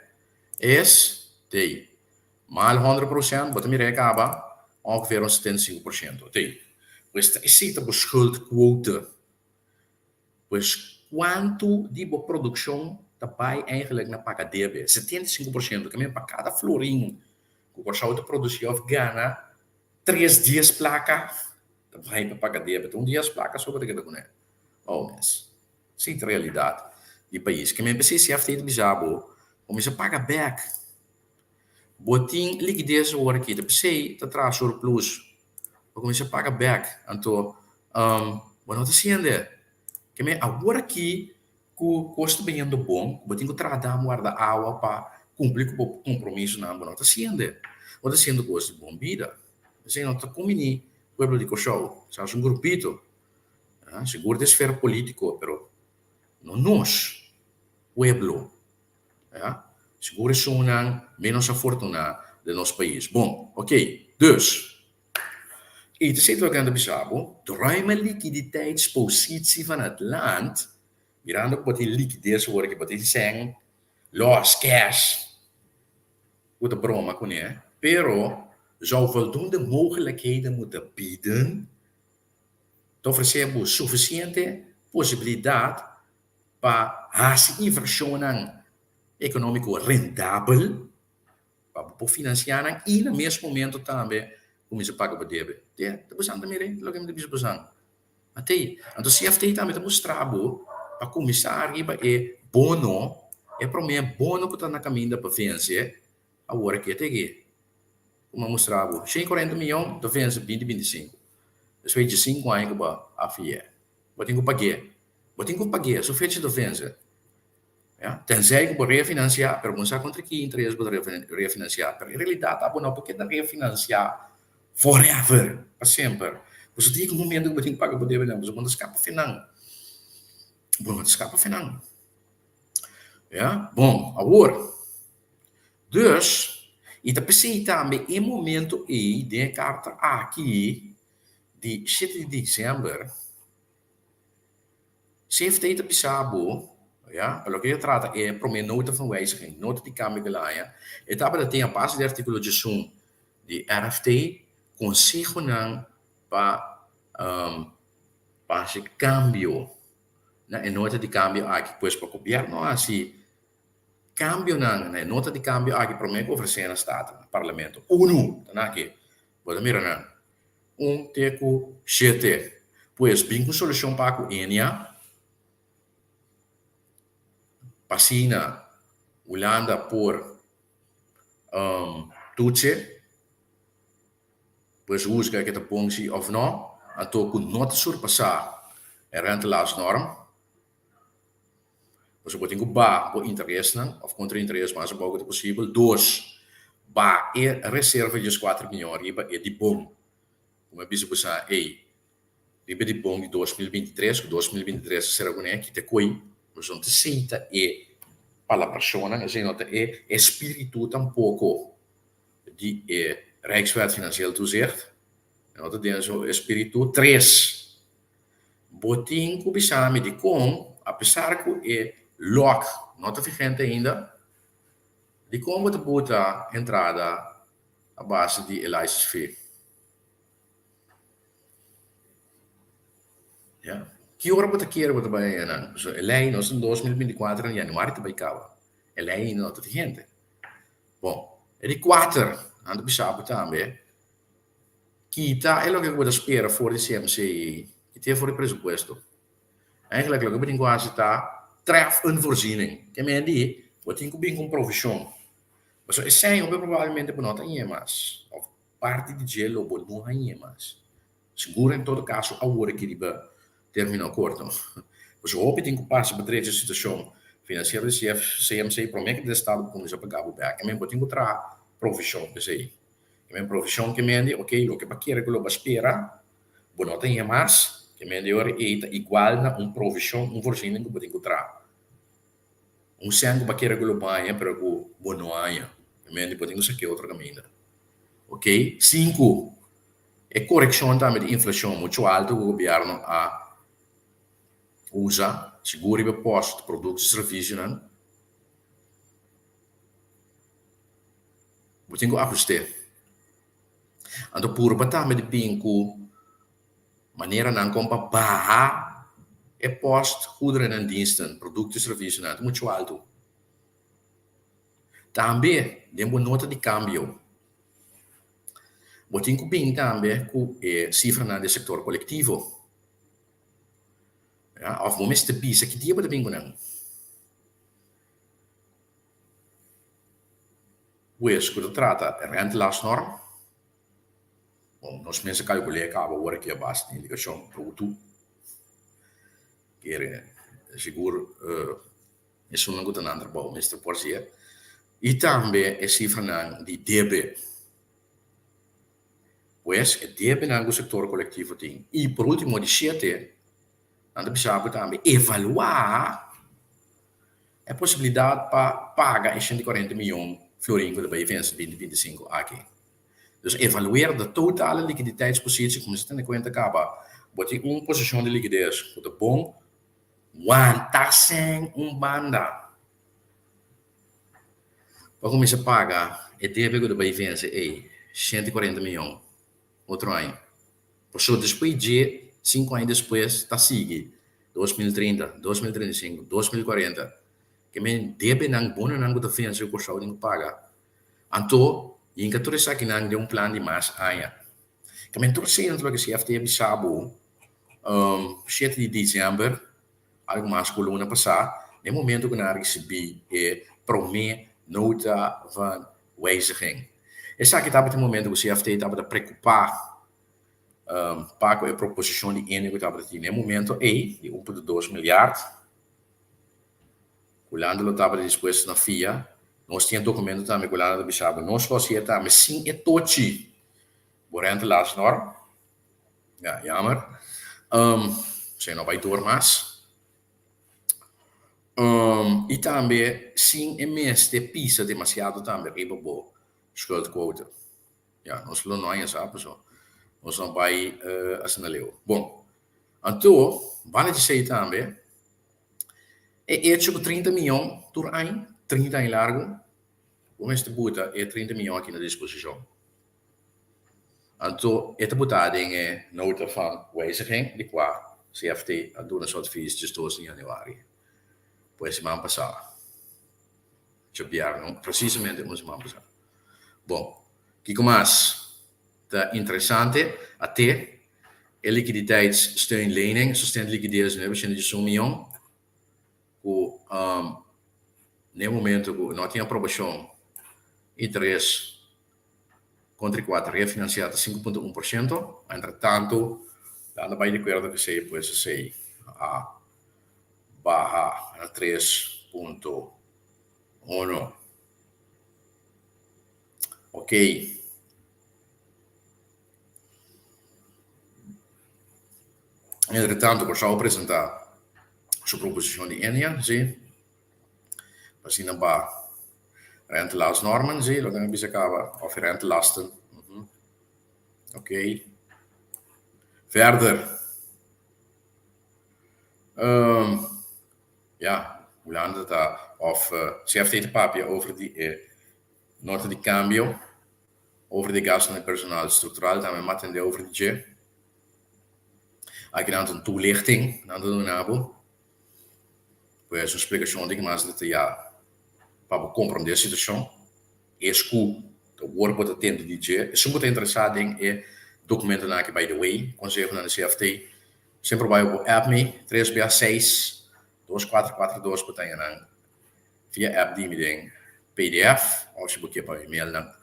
es tei. Mal 100%, bo ta mira e kaba ongeveer un 75%. Tei. Pues ta esei ta bo schuldquote. Pues kuantu di bo produkshon ta bai eigenlijk na paga debe? 75%. Ke men pa kada florin ku Kòrsou ta produsí òf gana, tres dies plaka ta bai pa paga debe. Ta un dies plaka so bo ta keda kuné. Oh mes. Si ta realidat di pais. Ke men p'esei CFT ta bisa bo, bo mester paga bek. Bo tin likides awor aki, ta p'esei ta traha surplus. Bo kuminsá paga bek. Anto bo no ta siende. Ke men awor aki ku kos ta biniendo bon, bo tin ku traha dam warda awa pa kumpli ku bo kompromisonan, bo no ta siende. Bo ta siendo kos di bon bida. P'esei no ta kumbiní pueblo di Kòrsou. Sa un grupito. Sigur den esfera politico, pero no nos, pueblo. Sigur esunnan menos afortuna den nos pais. Bon, ok, dus, y ta esei loke nan ta bisa bo, de ruime liquiditeitspositie van het land, mirando cu bo tin likides awor aki, bo tin sèn, los, cash, cu ta broma cune, pero zou voldoende mogelijkheden moeten bieden ta ofresé bo sufisiente posibilidat pa hasi invershonnan ekonómiko rendabel pa bo por finansiá nan i na mes momento tambe kuminsá paga bo debe. Te ta bosan ta mira loke mi ta bisa bosan. Atei, anto CFT tambe ta mustra bo pa kuminsá riba e bono, e promé bono ku ta na kaminda pa vense awor aki te aki. Kuma mustra bo, 140 miyon ta vense binti binti sinku. Despues di sinku aña ku bo a fi'é, bo tin ku pag'é. Bo tin ku pag'é, su fecha ta vense. Ya, tenzij ku bo refinansiá, pero bo no sa kontra ki interes bo ta refinansiá. Pero en realidat abo no por keda refinansiá forever, pa semper. Pasobra tin un momento ku bo tin ku paga bo debenan, pasobra bo no ta skapa fe nan. Bo no ta skapa fe nan. Ya, bon, awor. Dus, i ta p'esei tambe e momento ei den e karta aki di shete di december, CFT ta bisa bo, ya, pa loke ta trata e prome nota van wijziging, nota di kambio ku el a haña, e tabata tin a base di artíkulo diesun di RFT konsehonan pa pa hasi kambio na e nota di kambio aki. Pues pa gobièrnu hasi. Kambionan na e nota di kambio aki promé ku ofresé na Staten, na Parlamento. Unu, ta na aki. Bo ta mira nan. Un te ku shete. Pues bin ku solushon pa ku Enia. Pa asina Hulanda por toetse. Pues husga ke ta bon si òf nò. Anto ku no ta surpasá e rentelastnorm. Pasobra bo tin ku baha bo interesnan òf kontra interes mas abou ku ta posibel. Dos, baha e reserva di 4 mion riba e di bon. Ku mi a bisa bo sa, ey, riba e di bon di 2023, ku 2023 a sera kuné, kita koe, nos no ta sinta e palabrashonnan, esei no ta e espíritu tampoko di e Rijkswet Financieel Toezicht, no ta den su espíritu. Tres, Bo tin ku bisa mi dikon, apesar ku e lòk no ta vigente ainda, dikon bo ta buta entrada a base di e license fee? Ya. Ki ora bo ta kere bo ta bai haña nan? Pasobra e lei nos den 2024 na januari ta bai kaba. E lei ainda no ta vigente. Bon, e di kuater, nan ta bisa bo tambe, Kita e loke ku bo ta spera for di CMC ei, kit'é for di presupuesto. Eigenlijk loke bo tin ku hasi ta tref een voorziening. Ke men di, bo tin ku bin ku un provishon. Pasobra esei hopi probablemente bo no ta hañ'é mas, òf parti di dje lo bo no hañ'é mas. Sigur en todo kaso awor aki riba término korto. Pasobra hopi tin ku pasa pa drecha situashon finansiero di CMC promé ku e estado por kuminsá paga bo bèk. Ke men bo tin ku traha provishon p'esei. Ke men provishon ke men di, ok, loke bo a kere ku lo bo a spera, bo no ta hia mas, ke men di ora ei ta igual na un provishon, un voorziening ku bo tin ku traha. Un sèn ku bo a kere ku lo bo haña, pero ku bo no haña. Ke men di bo tin ku sak'é otro kaminda. Ok, sinku, e korekshon tambe di inflashon muchu altu ku gobièrnu a usa, sigur riba e pòst produkto i servisionan, Bo tin ku ahust'é. Anto purba tambe di bin ku maneranan kon pa baha e pòst goederen en diensten, produkto i servisionan, ta muchu altu. Tambe den bo nota di kambio bo tin ku bin tambe ku e sifranan di e sektor kolektivo. Ya, òf bo mester bisa ki dia bo ta bin ku nan. Pues ku ta trata e rentelastnorm, bon nos mester kalkul'é kaba ora ki a base di indikashon brutu, kere sigur esunnan ku ta nan trabou mester por hasié, i tambe e sifranan di debe. Pues e debenan ku sektor kolektivo tin. I por ultimo di shete, nan ta bisa bo tambe evaluá E posibilidat pa paga e 140 miyon florin ku ta bai vense 2025 aki. Dus evaluer de totale likiditeitspositie, kuminsá tene kuenta kaba bo tin un posishon di likides ku ta bon, wanta sèn un banda pa kuminsá paga e debe ku ta bai vense ei, 140 miyon, otro aña. Pasobra despues dje, sinku aña despues, ta sigui, 2030, 2035, 2040, ke men debenan, bononan ku ta vense ku Kòrsou tin ku paga. Anto, yinka tur esakinan den un plan di mas aña. Ke men tur esei nan ta loke CFT a bisa bo, shete di desèmber, algu mas ku luna pasá, den momento ku nan a risibí e promé nota van wijziging. Esaki tabata e momento ku CFT tabata preokupá pa ku e proposishon di ene ku tabata tin na e momento ei, di 1.2 milyard. Hulanda lo tabata dispuesto na fia. Nos tin e dokumento tambe ku Hulanda ta bisa bo nos lo hasié tambe sin e tochi bo rentelaarsnorm. Ja, jammer. Esei no bai door mas. I tambe sin e mester pisa demasiado tambe riba bo schuldquote. Ya, nos lo no haña sa paso nos no bai asina leu. Bon, anto banda di esei tambe e echo ku 30 miyon tur aña, 30 aña largu, bo mester buta e 30 miyon aki na disposishon. Anto e ta butá den e nota van wijziging di kua CFT a duna su advies djes dos di januari, pues siman pasá. Djabièrnè, presisamente un siman pasá. Bon, kiko mas ta interesante? Até e liquiditeitssteunlening, sosten di likides, 911 mion, ku na e momento ku no tin aprobashon, interes kontra e kua ta refinansiá ta 5.1%. Entretantu, nan ta bai di akuerdo ku esei, pues esei a baha na 3.1. Ok. Entretantu, Kòrsou a presentá su proposishon di Ennia, sí, pa asina ba rentelastnormen, sí, loke nan a bisa kaba, òf rentelasten. Ok. Verder, ya, Hulanda ta, òf CFT ta papia over di e nota di kambio. Over di gastonan di personal structural tambe m'a tende over di dje. Aki nan ta un toelichting nan ta duna bo. Pues un splicacion di mas detaya pa bo comprende e situacion. Es cu ta wor bo ta tende di dje. Esun cu ta interesa den e documentonan aki by the way, consehonan di CFT, semper bai bo app mi tres bia seis dos cuatro cuatro dos bo ta haña nan. Via app di mi den pdf of si bo ke pa mi mail nan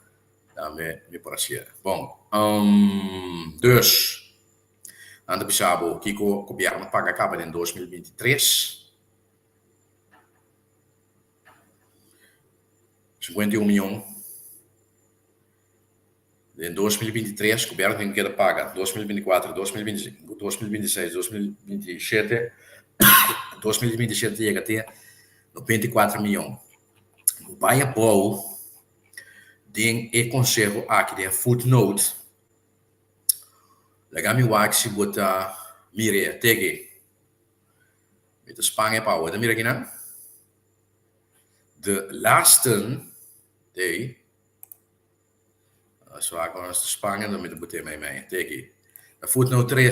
tambe mi por hacié. Bon, dus nan ta bisa bo kiko gobierno paga caba den 2023. 51 miyon. Den 2023 gobierno tin ku keda paga, 2024, 2025, 2026, 2027, 2027 ta yega te 94 miyon. Bo bai abou den e konseho aki den footnote, laga mi wak si bo ta mir'e teke. Mi ta span e pa bo. Bo ta mira kinan? De lasten, ei. Zwaar kon nos ta Spanje, dan mi ta bot'é mei mei. Teki. Na footnote 3.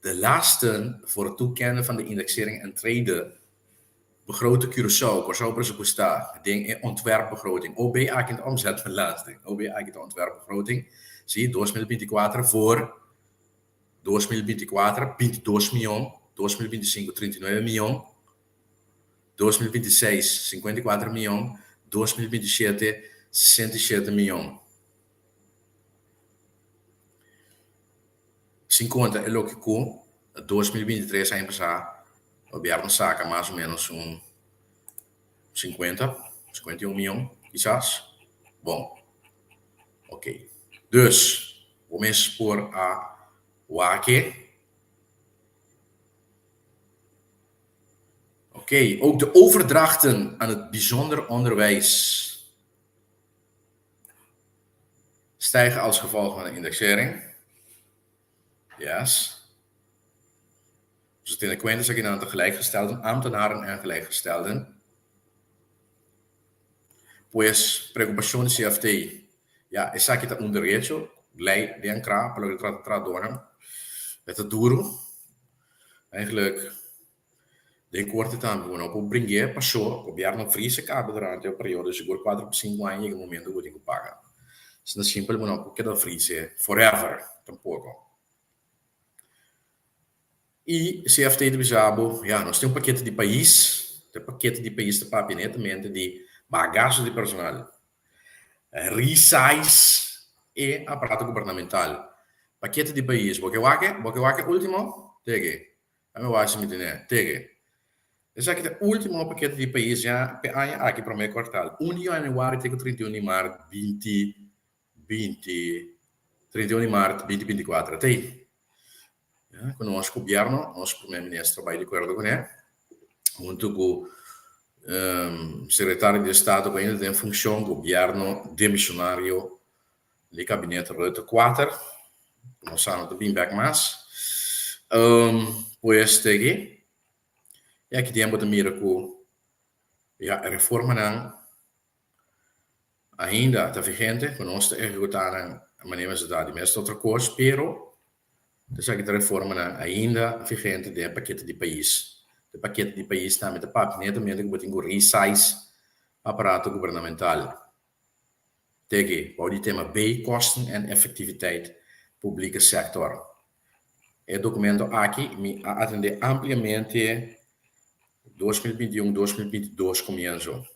De lasten voor het toekennen van de indexering en trede begrote Curaçao, Kòrsou presupuestá den e ontwerpbegroting, OB aki ta omzetbelasting, OB aki ta ontwerpbegroting, sí, 2024 voor 2024 22 mion, 2025 39 mion, 2026, 54 mion, 2027, 67 mion. Sin konta e loke ku na 2023 aña pasá gobièrnu saka mas o ménos un 50, 51 mion kisas. Bon, ok. Dus, bo mes por a wak e. Ok, ook de overdrachten aan het bijzonder onderwijs stijgen als gevolg van de indexering. Yes. Dus het in de kuenta aki nan ta gelijkgestelden, ambtenaren en gelijkgestelden. Pues preocupacion di CFT, ja, esaki ta un derecho, ley den cra pa loke ta trata trahadornan. E ta duro. Eigenlijk den korte tambe bo no por bring'é pasó gobièrnu vris e kaba durante un periodo sigur kuater pa sinku aña yega momento ku bo tin ku paga. Asina simpel bo no por keda vris e forever tampoko. I CFT ta bisa bo, ya nos tin un pakete di pais, e pakete di pais ta papia netamente di baha gastu di personal. Resize e aparato gubernamental. Pakete di pais. Bo ke wak e? Bo ke wak e ultimo? Tege. Ami wak si mi tene. Tege. Esaki ta ultimo pakete di pais ya p'e aña aki prome kwartal. Un di januari te ku 31 di mart binti binti 31 di mart 2024. Atei. Ya, ku nos gobierno, nos primer minister bai di akuerdo kuné, huntu ku sekretario di estado ku ainda ta den funshon, gobierno demisionario di kabinet Rutte kuater, ku nos sa no ta bin bèk mas. Pues te aki, i aki den bo ta mira ku ya e reformanan ainda ta vigente, ku nos ta ehekutá nan manera mester ta di mes ta otro kos, pero Esaki ta reformanan ainda vigente den e pakete di pais. E pakete di pais tambe ta papia netamente ku bo tin ku resize Aparato gubernamental. Tegi, bou di tema B, Kosten en effectiviteit publieke sector. E documento aki mi a atende ampliamente 2021, 2022 comienzo.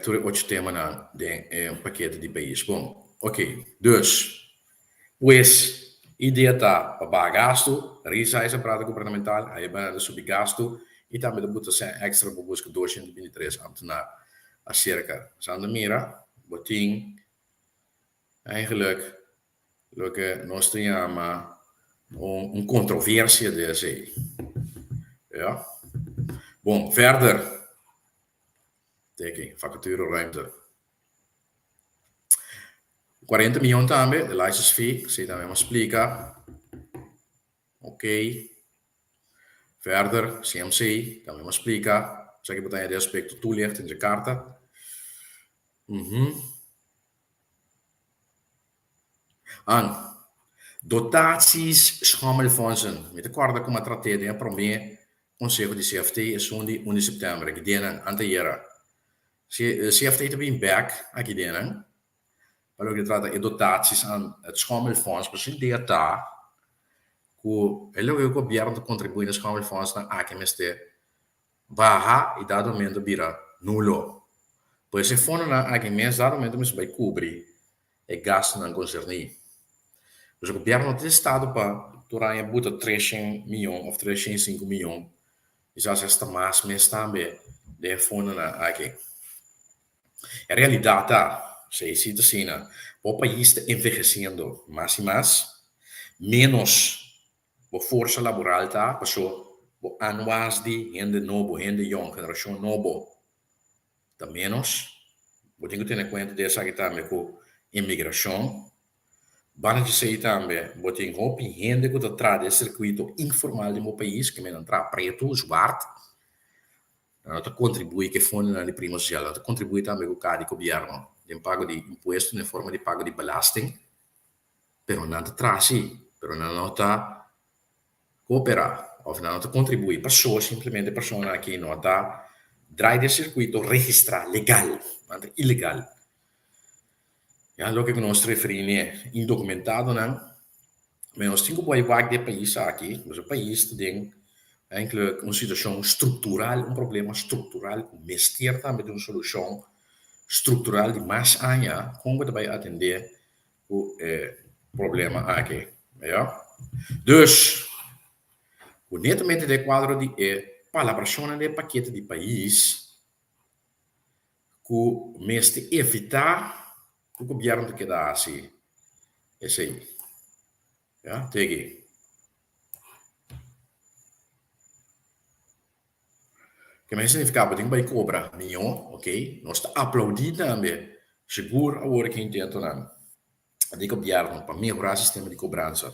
Tur e ocho temanan den e pakete di pais. Bon, ok. Dus, pues, idea ta pa baha gastu, resize aparato gubernamental, ahí banda ta subi gastu i tambe ta buta sèn èkstra pa buska 223 ambtenaar aserka. Sa nan mira, bo tin eigenlijk loke nos ta yama un kontroversia di esei. Ja. Bon, verder. Teken, vacature ruimte. 40 miyon tambe, de license fee, esei tambe mi a splika. Ok. Verder, CMC, tambe mi a splika. Esaki bo ta haña den aspecto toelichting dje karta. Mhm. An. Dotaties schommelfondsen. Mi ta kòrda ku mi a trat'é den e promé konseho di CFT, esun di un di sèptèmber, aki den nan, anteayera. CFT ta bin bèk aki den nan, pa loke ta trata e dotaties an het schommelfonds, pasobra e idea ta ku e loke ku gobièrnu ta kontribuí na schommelfondsnan aki mester baha i dado momento bira nulo. Pues e fondonan aki mes dado momento mester bai kubri e gastunan konserní. Pues e gobièrnu no tin estado pa tur aña buta treshen miyon òf treshen i sinku miyon, kisas hasta mas mes tambe den e fondonan aki. E realidat ta, esei si ta asina, bo pais ta envehesiendo mas i mas, ménos Bo forsa laboral ta paso bo anwas di hende nobo, hende yong, generashon nobo ta ménos. Bo tin ku tene kuenta di esaki tambe ku inmigrashon. Banda di esei tambe bo tin hopi hende ku ta traha den sirkuito informal den bo pais, ke men nan traha pretu, zwart. Nan no ta kontribuí ku e fondonan di prima sosial, nan ta kontribuí tambe ku kaha di gobièrnu den pago di impuesto, den forma di pago di belasting. Pero nan ta traha sí, pero nan no ta cooperá of nan no ta contribuí paso simplemente e persona aki no ta draai den circuito registrá legal, nan ta ilegal. Ya loke ku nos ta referí n'e indokumentadonan, me nos tin ku bai wak di e pais aki, nos e pais ta den eindelijk un situacion structural, un problema structural ku mester tambe di un solucion structural di mas aña kon bo ta bai atendé ku e problema aki. Ya. Dus, ku netamente den kuadro di e palabrashonnan den e pakete di pais ku mester evitá ku gobièrnu ta keda hasi esei. Ya, tegi. Ke men signifiká bo tin ku bai kobra mihó, ok, nos ta aplaudí tambe sigur awor ki intentonan di gobièrnu pa mehorá sistema di kobransa,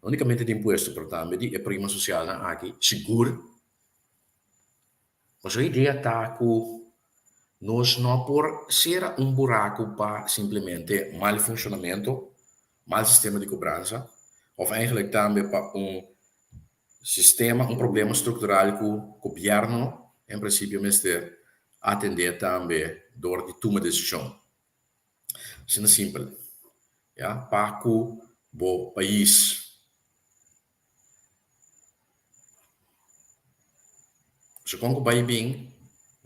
no únikamente di impuesto pero tambe di e prima sosialnan aki, sigur. Pasobra e idea ta ku nos no por sera un buraku pa simplemente mal funshonamentu, mal sistema di kobransa òf eigentlik tambe pa un Sistema un problema structural cu gobierno en principio mester atende tambe door di tuma decision. Asina simpel. Ya, pa cu bo pais. So con cu bay bin,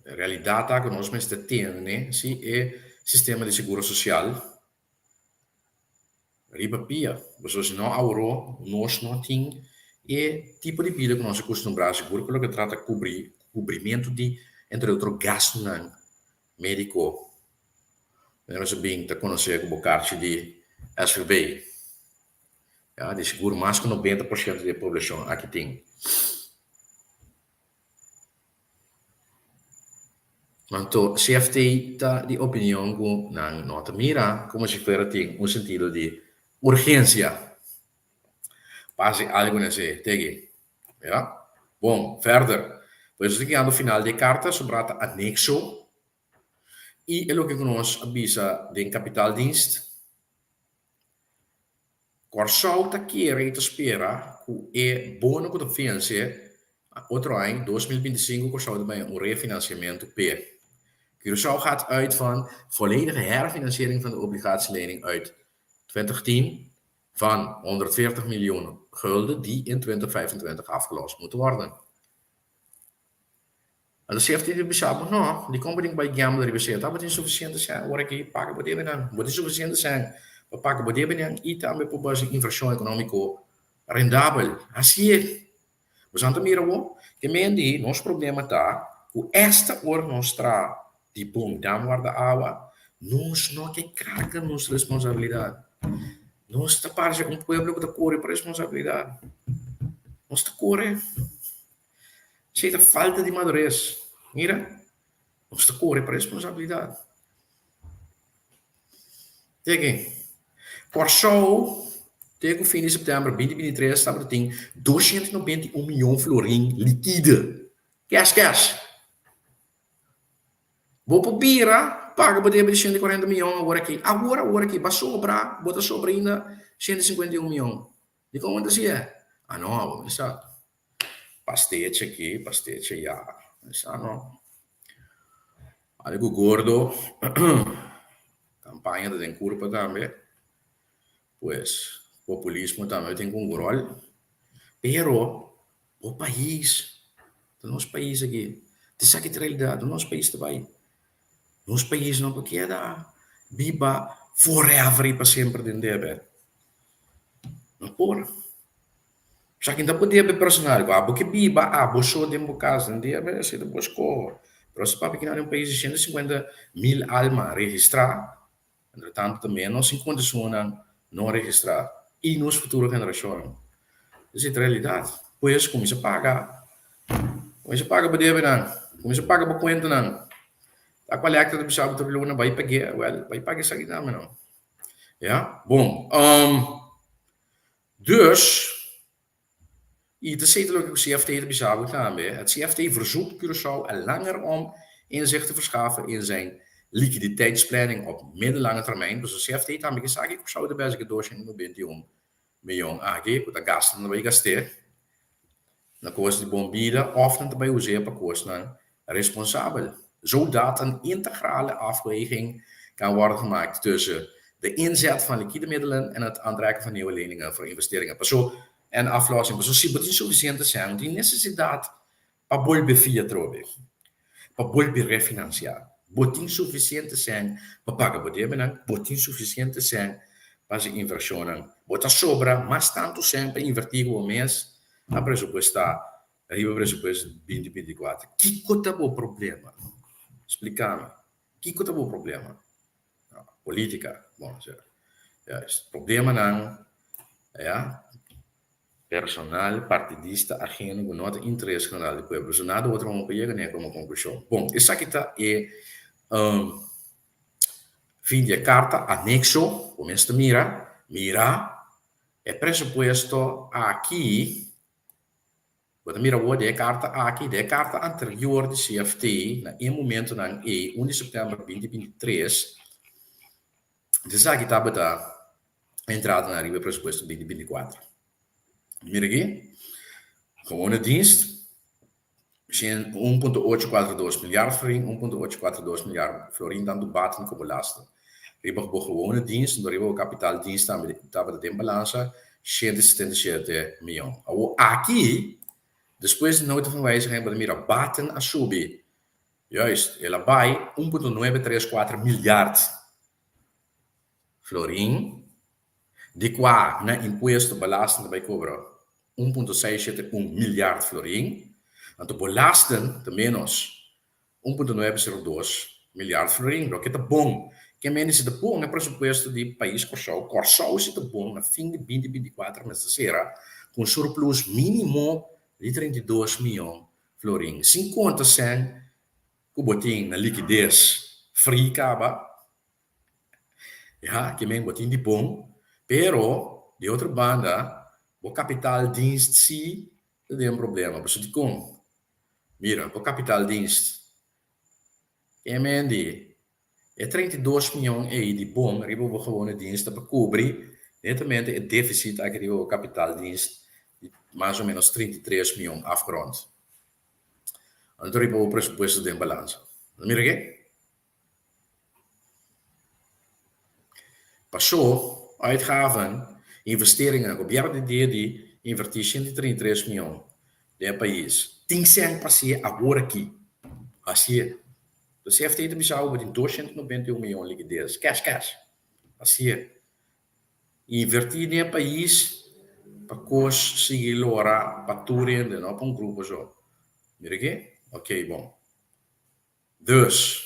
realidad ta cu nos mester tene si e sistema di seguro social Riba pia, pasobra si no aworó nos no tin e tipo di bida ku nos a kustumbrá, sigur ku loke trata kubri kubrimentu di entre otro gastunan médiko. Manera nos a bin ta konosé ku bo karchi di SVB, ya, di sigur mas ku 90% di e poblashon aki tin. Anto CFT ta di opinion ku nan no ta mira komo si fuera tin un sentido di urgensia pa hasi algu na esei. Tegi. Ya. Bon, verder. Pues nos ta yegando final di e karta, sobrá ta anekso i e loke ku nos a bisa den Kapitaaldienst. Kòrsou ta kere i ta spera ku e bono ku ta vense. Otro aña, 2025, Kòrsou ta bai un refinanciamentu p'e. Curaçao gaat uit van volledige herfinanciering van de obligatielening uit 2010 van 140 miljoen gulden die in 2025 afgelost moeten worden. Anto CFT ta bisa bo, no, dikon bo tin ku bai gamble riba esei? Tabata tin sufisiente sèn ora ki paga bo debenan. Bo tin sufisiente sèn pa paga bo debenan i tambe por basa invershon ekonómiko rendabel. Hasié. Bo sa ta mira bo? Ke men di nos problema ta ku esta ora nos tra di bon dam warda awa, nos no ke karga nos responsabilidat. Nos ta parse un pueblo ku ta kore pa responsabilidat. Nos ta kore. Esei ta falta di madurez. Mira, nos ta kore pa responsabilidat. Teke, Kòrsou te ku fin di sèptèmber 2023 tabata tin 291 mion florin likide, kèsh kèsh. Bo por bira paga bo debe di 140 mion awor aki. Awor awor aki, bo a sobra, bo ta sobra ainda 151 mion. Dikon bo ta hasié? Ah no, bo mester sa. Pastechi aki, pastechi aya. Sa no. Algu gordo. Campaña ta den curpa tambe. Pues populismo tambe tin cu un rol. Pero bo pais, ta nos pais aki. Ta esaki ta realidad, ta nos pais ta bay. Nos pais no por keda biba forever y pa semper den debe. No por. Sa kin ta por debe personal ku abo ke biba abo so den bo kas den debe esei ta bo eskoho. Pero si papia kina den un pais di 150,000 alma registrá, entre tanto ta menos 51 nan no registrá i nos futuro generashonnan. Esei ta realidat. Pues kuminsá paga, kuminsá paga bo debenan, kuminsá paga bo kuentanan. Ta kual èkta ta bisa bo tur luna bai pag'é, wèl bai paga esaki tambe no. Ya, bon. Dus, i ta esei ta loke ku CFT ta bisa bo tambe, het CFT verzoekt Curaçao al langer om inzicht te verschaffen in zijn liquiditeitsplanning op middellange termijn. Pasobra CFT tambe ke sa ke Curaçao ta bezig ku 221 miyon aki ku ta gasta nan ta bai gast'é na kos di bon bida òf nan ta bai us'é pa kosnan responsabel, zodat een integrale afweging kan worden gemaakt tussen de inzet van liquide middelen en het aantrekken van nieuwe leningen voor investeringen. Paso en aflossing, paso si bo tin sufisiente sèn, no tin nesesidat pa bolbe fia atrobe, pa bolbe refinansiá. Bo tin sufisiente sèn pa paga bo debenan, bo tin sufisiente sèn pa hasi invershonnan. Bo ta sobra mas tantu sèn pa invertí ku bo mes a presupuestá Riba presupuesto 2024. Kiko ta bo problema? Splika mi. Kiko ta bo problema? Politica. Bon, juist. Problemanan, ya, personal, partidista, ageno ku no ta interes general di pueblo. So nada otro no por yega n'e komo konklushon. Bon, esaki ta e fin di e karta, anekso, ku mester mira. Mira e presupuesto aki. Bo ta mira awor den e karta aki, den e karta anterior di CFT, na e momentonan ei, 1 di sèptèmber 2023, esaki tabata e entradanan riba e presupuesto 2024. Mira aki, gewone dienst, 1.842 miljard florin, 1.842 miljard florin tantu baten komo lasten. Riba bo gewone dienst, anto riba bo kapitaaldienst tambe tabata den balansa 177 miyon. Awor aki, despues di nota van wijziging bo ta mira baten a subi, juist, el a bai 1.934 miljard florin, di kua na impuesto belasting ta bai kobra 1.671 miljard florin, anto belasting ta menos 1.902 miljard florin, loke ta bon. Ke mende si ta bon e presupuesto di pais Kòrsou? Kòrsou si ta bon na fin di 2024 mester sera ku un surplus minimo di 32 miyon florin, sin konta sèn ku bo tin na likides fri kaba. Ya, ke men bo tin di bon, pero di otro banda bo kapitaaldienst si ta den problema. Pasobra dikon? Mira, bo kapitaaldienst, ke men di e 32 miyon ei di bon riba bo gewone dienst ta pa kubri netamente e defisit aki riba bo kapitaaldienst di mas o menos 33 miyon afgerond. Anto riba bo presupuesto den balansa. Mira ke? Pasó, uitgaven, investeringen, Gobierno di dia di invertí 133 mion den e pais. Tin sèn pa hasié awor aki. Hasié. De CFT ta bisa bo tin 291 mion likides. Cash, cash. Hasié. Invertí den e pais pa kos sigui lora pa tur hende, no pa un grupo so. Mira aki? Ok, bon. Dus,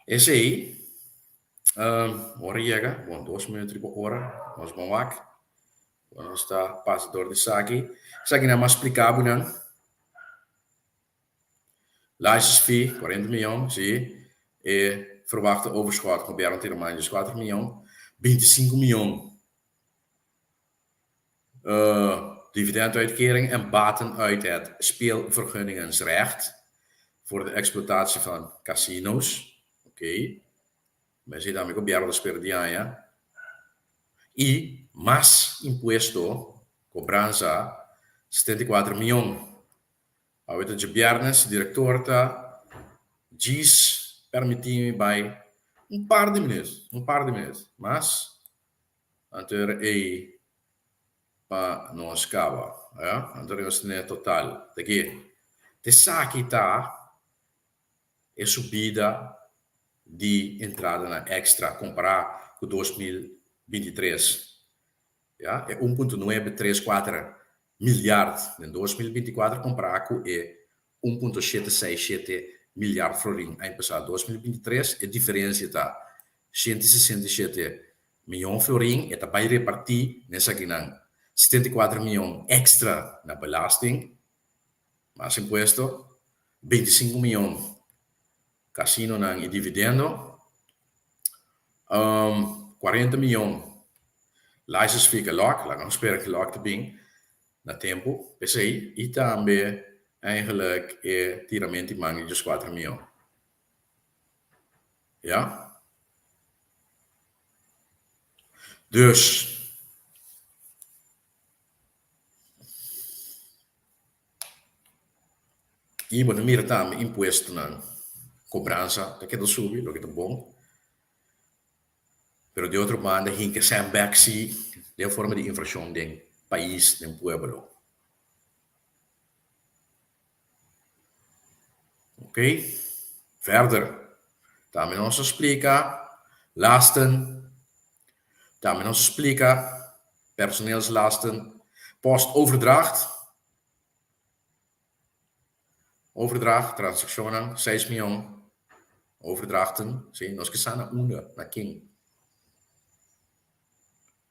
esei, ora yega, bon, dos minuut riba ora, nos bon wak, nos ta pasa dor di esaki. Esaki nan mas spliká bo nan. License fee, 40 mion, si, e verwachte overschot, gobierno tira mas 14 mion, 25 mion Dividenduitkering en baten uit het speelvergunningensrecht voor de exploitatie van casino's. Oké. Mester tambe gobierno ta spera di aña. Y mas impuesto, cobranza, 74 mion. Awe ta djabièrnè, director ta djis permití mi bai un par di minuut, un par di minuut mas. Anto era ei pa nos kaba. Ya, anto nos tene total. Ta ki? T'esaki ta e subida di entradanan extra kompará ku 2023. Ya, e 1.934 milyard den 2024 kompará ku e 1.767 milyard florin aña pasá, 2023, e diferensia ta 167 miyon florin. E ta bai repartí na esakinan, 74 miyon èkstra na belasting, mas impuesto, 25 miyon kasinonan i dividendo, 40 miyon license fee ku lòk, laga nos spera ku lòk ta bin na tempu p'esei, i tambe eigenlijk e tiramento di man di 14 miyon. Ja. Dus. I bo ta mira tambe impuestonan, kobransa ta keda subi, loke ta bon. Pero di otro banda hinka esei bek si den forma di inflashon den pais, den pueblo. Ok, verder. Tambe nos a splika lasten, tambe nos a splika personeelslasten, postoverdracht, overdracht, transakshonnan, seis mion, overdrachten, si, nos ke sa na unda, na ken.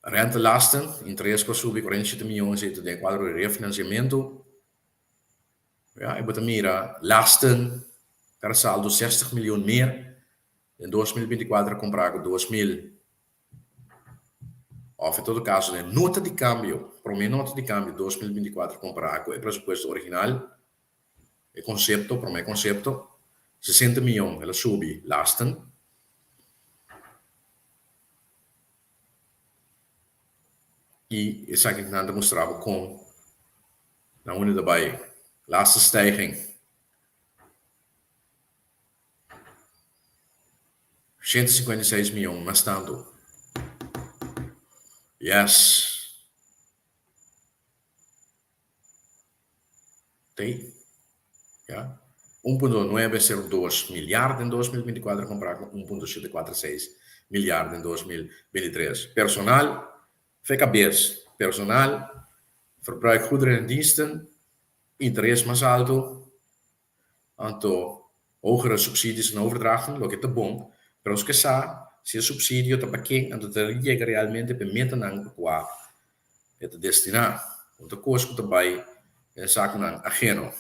Rentelasten, interes ku a subi 47 mion esei ta den kuadro di refinanciamentu. Ya, e bo ta mira lasten per saldo 60 miljoen meer den 2024 kompará ku 2000. Òf en todo kaso den nota di kambio, promé nota di kambio 2024 kompará ku e presupuesto original, e konsepto, promé konsepto, 60 mion el a subi lasten. I esaki nan ta mustra bo kon nan unda ta bai. Laatste stijging. 156 mion mas tantu. Yes. Tei. Ya. 1.902 milyard den 2024 kompará ku 1.746 milyard den 2023. Personal, VKB's, personal, verbruik goederen en diensten, interes mas altu, Anto, hogere subsidies en overdrachten, loke ta bon, pero nos ke sa si e subsidio ta pa ken, anto ta yega realmente pa e metanan pa kua e ta destiná. No ta kos ku ta bai den sakunan ageno.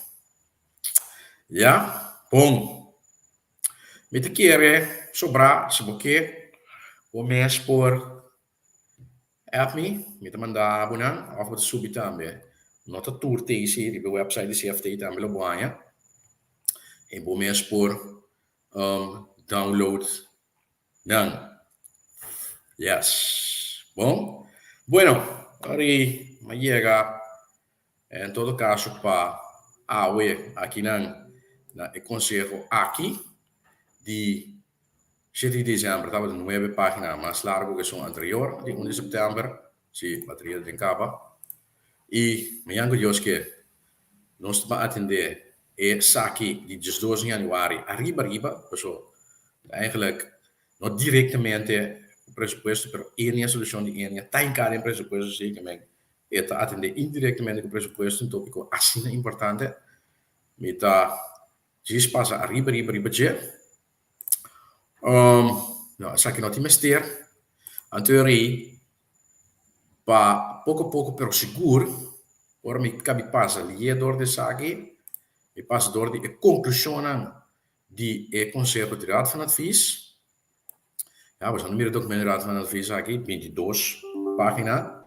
Ya, bon. Mi ta kere sobrá, si bo ke, bo mes por App mi, mi ta manda bo nan of bo ta subi tambe. No ta tur TC riba e website di CFT tambe lo bo haña. I bo mes por download nan. Yes. Bon. Bueno, ora mi a yega en todo caso pa. awe akinan na e konseho aki di shete di desèmber tabata nuebe página mas largu ku esun anterior di un di sèptèmber, si bateria ta den kaba. I mañan ku Dios ke nos ta ban atendé esaki di diesdos di yanüari ariba ariba, paso eigenlijk no direktamente ku presupuesto pero enia solushon di enia ta hinká den presupuesto si ke men e ta atendé indirektamente ku presupuesto un tópiko asina importante mi ta djis pasa ariba riba riba dje. No, esaki no tin mester. Anto e rei pa poko poko pero sigur ora mi kabi pasa lié dor di esaki, mi pasa dor di e konklushonnan di e Konseho di Raad van Advies. Ya, boso a mira e dokumento di Raad van Advies aki, 22 página.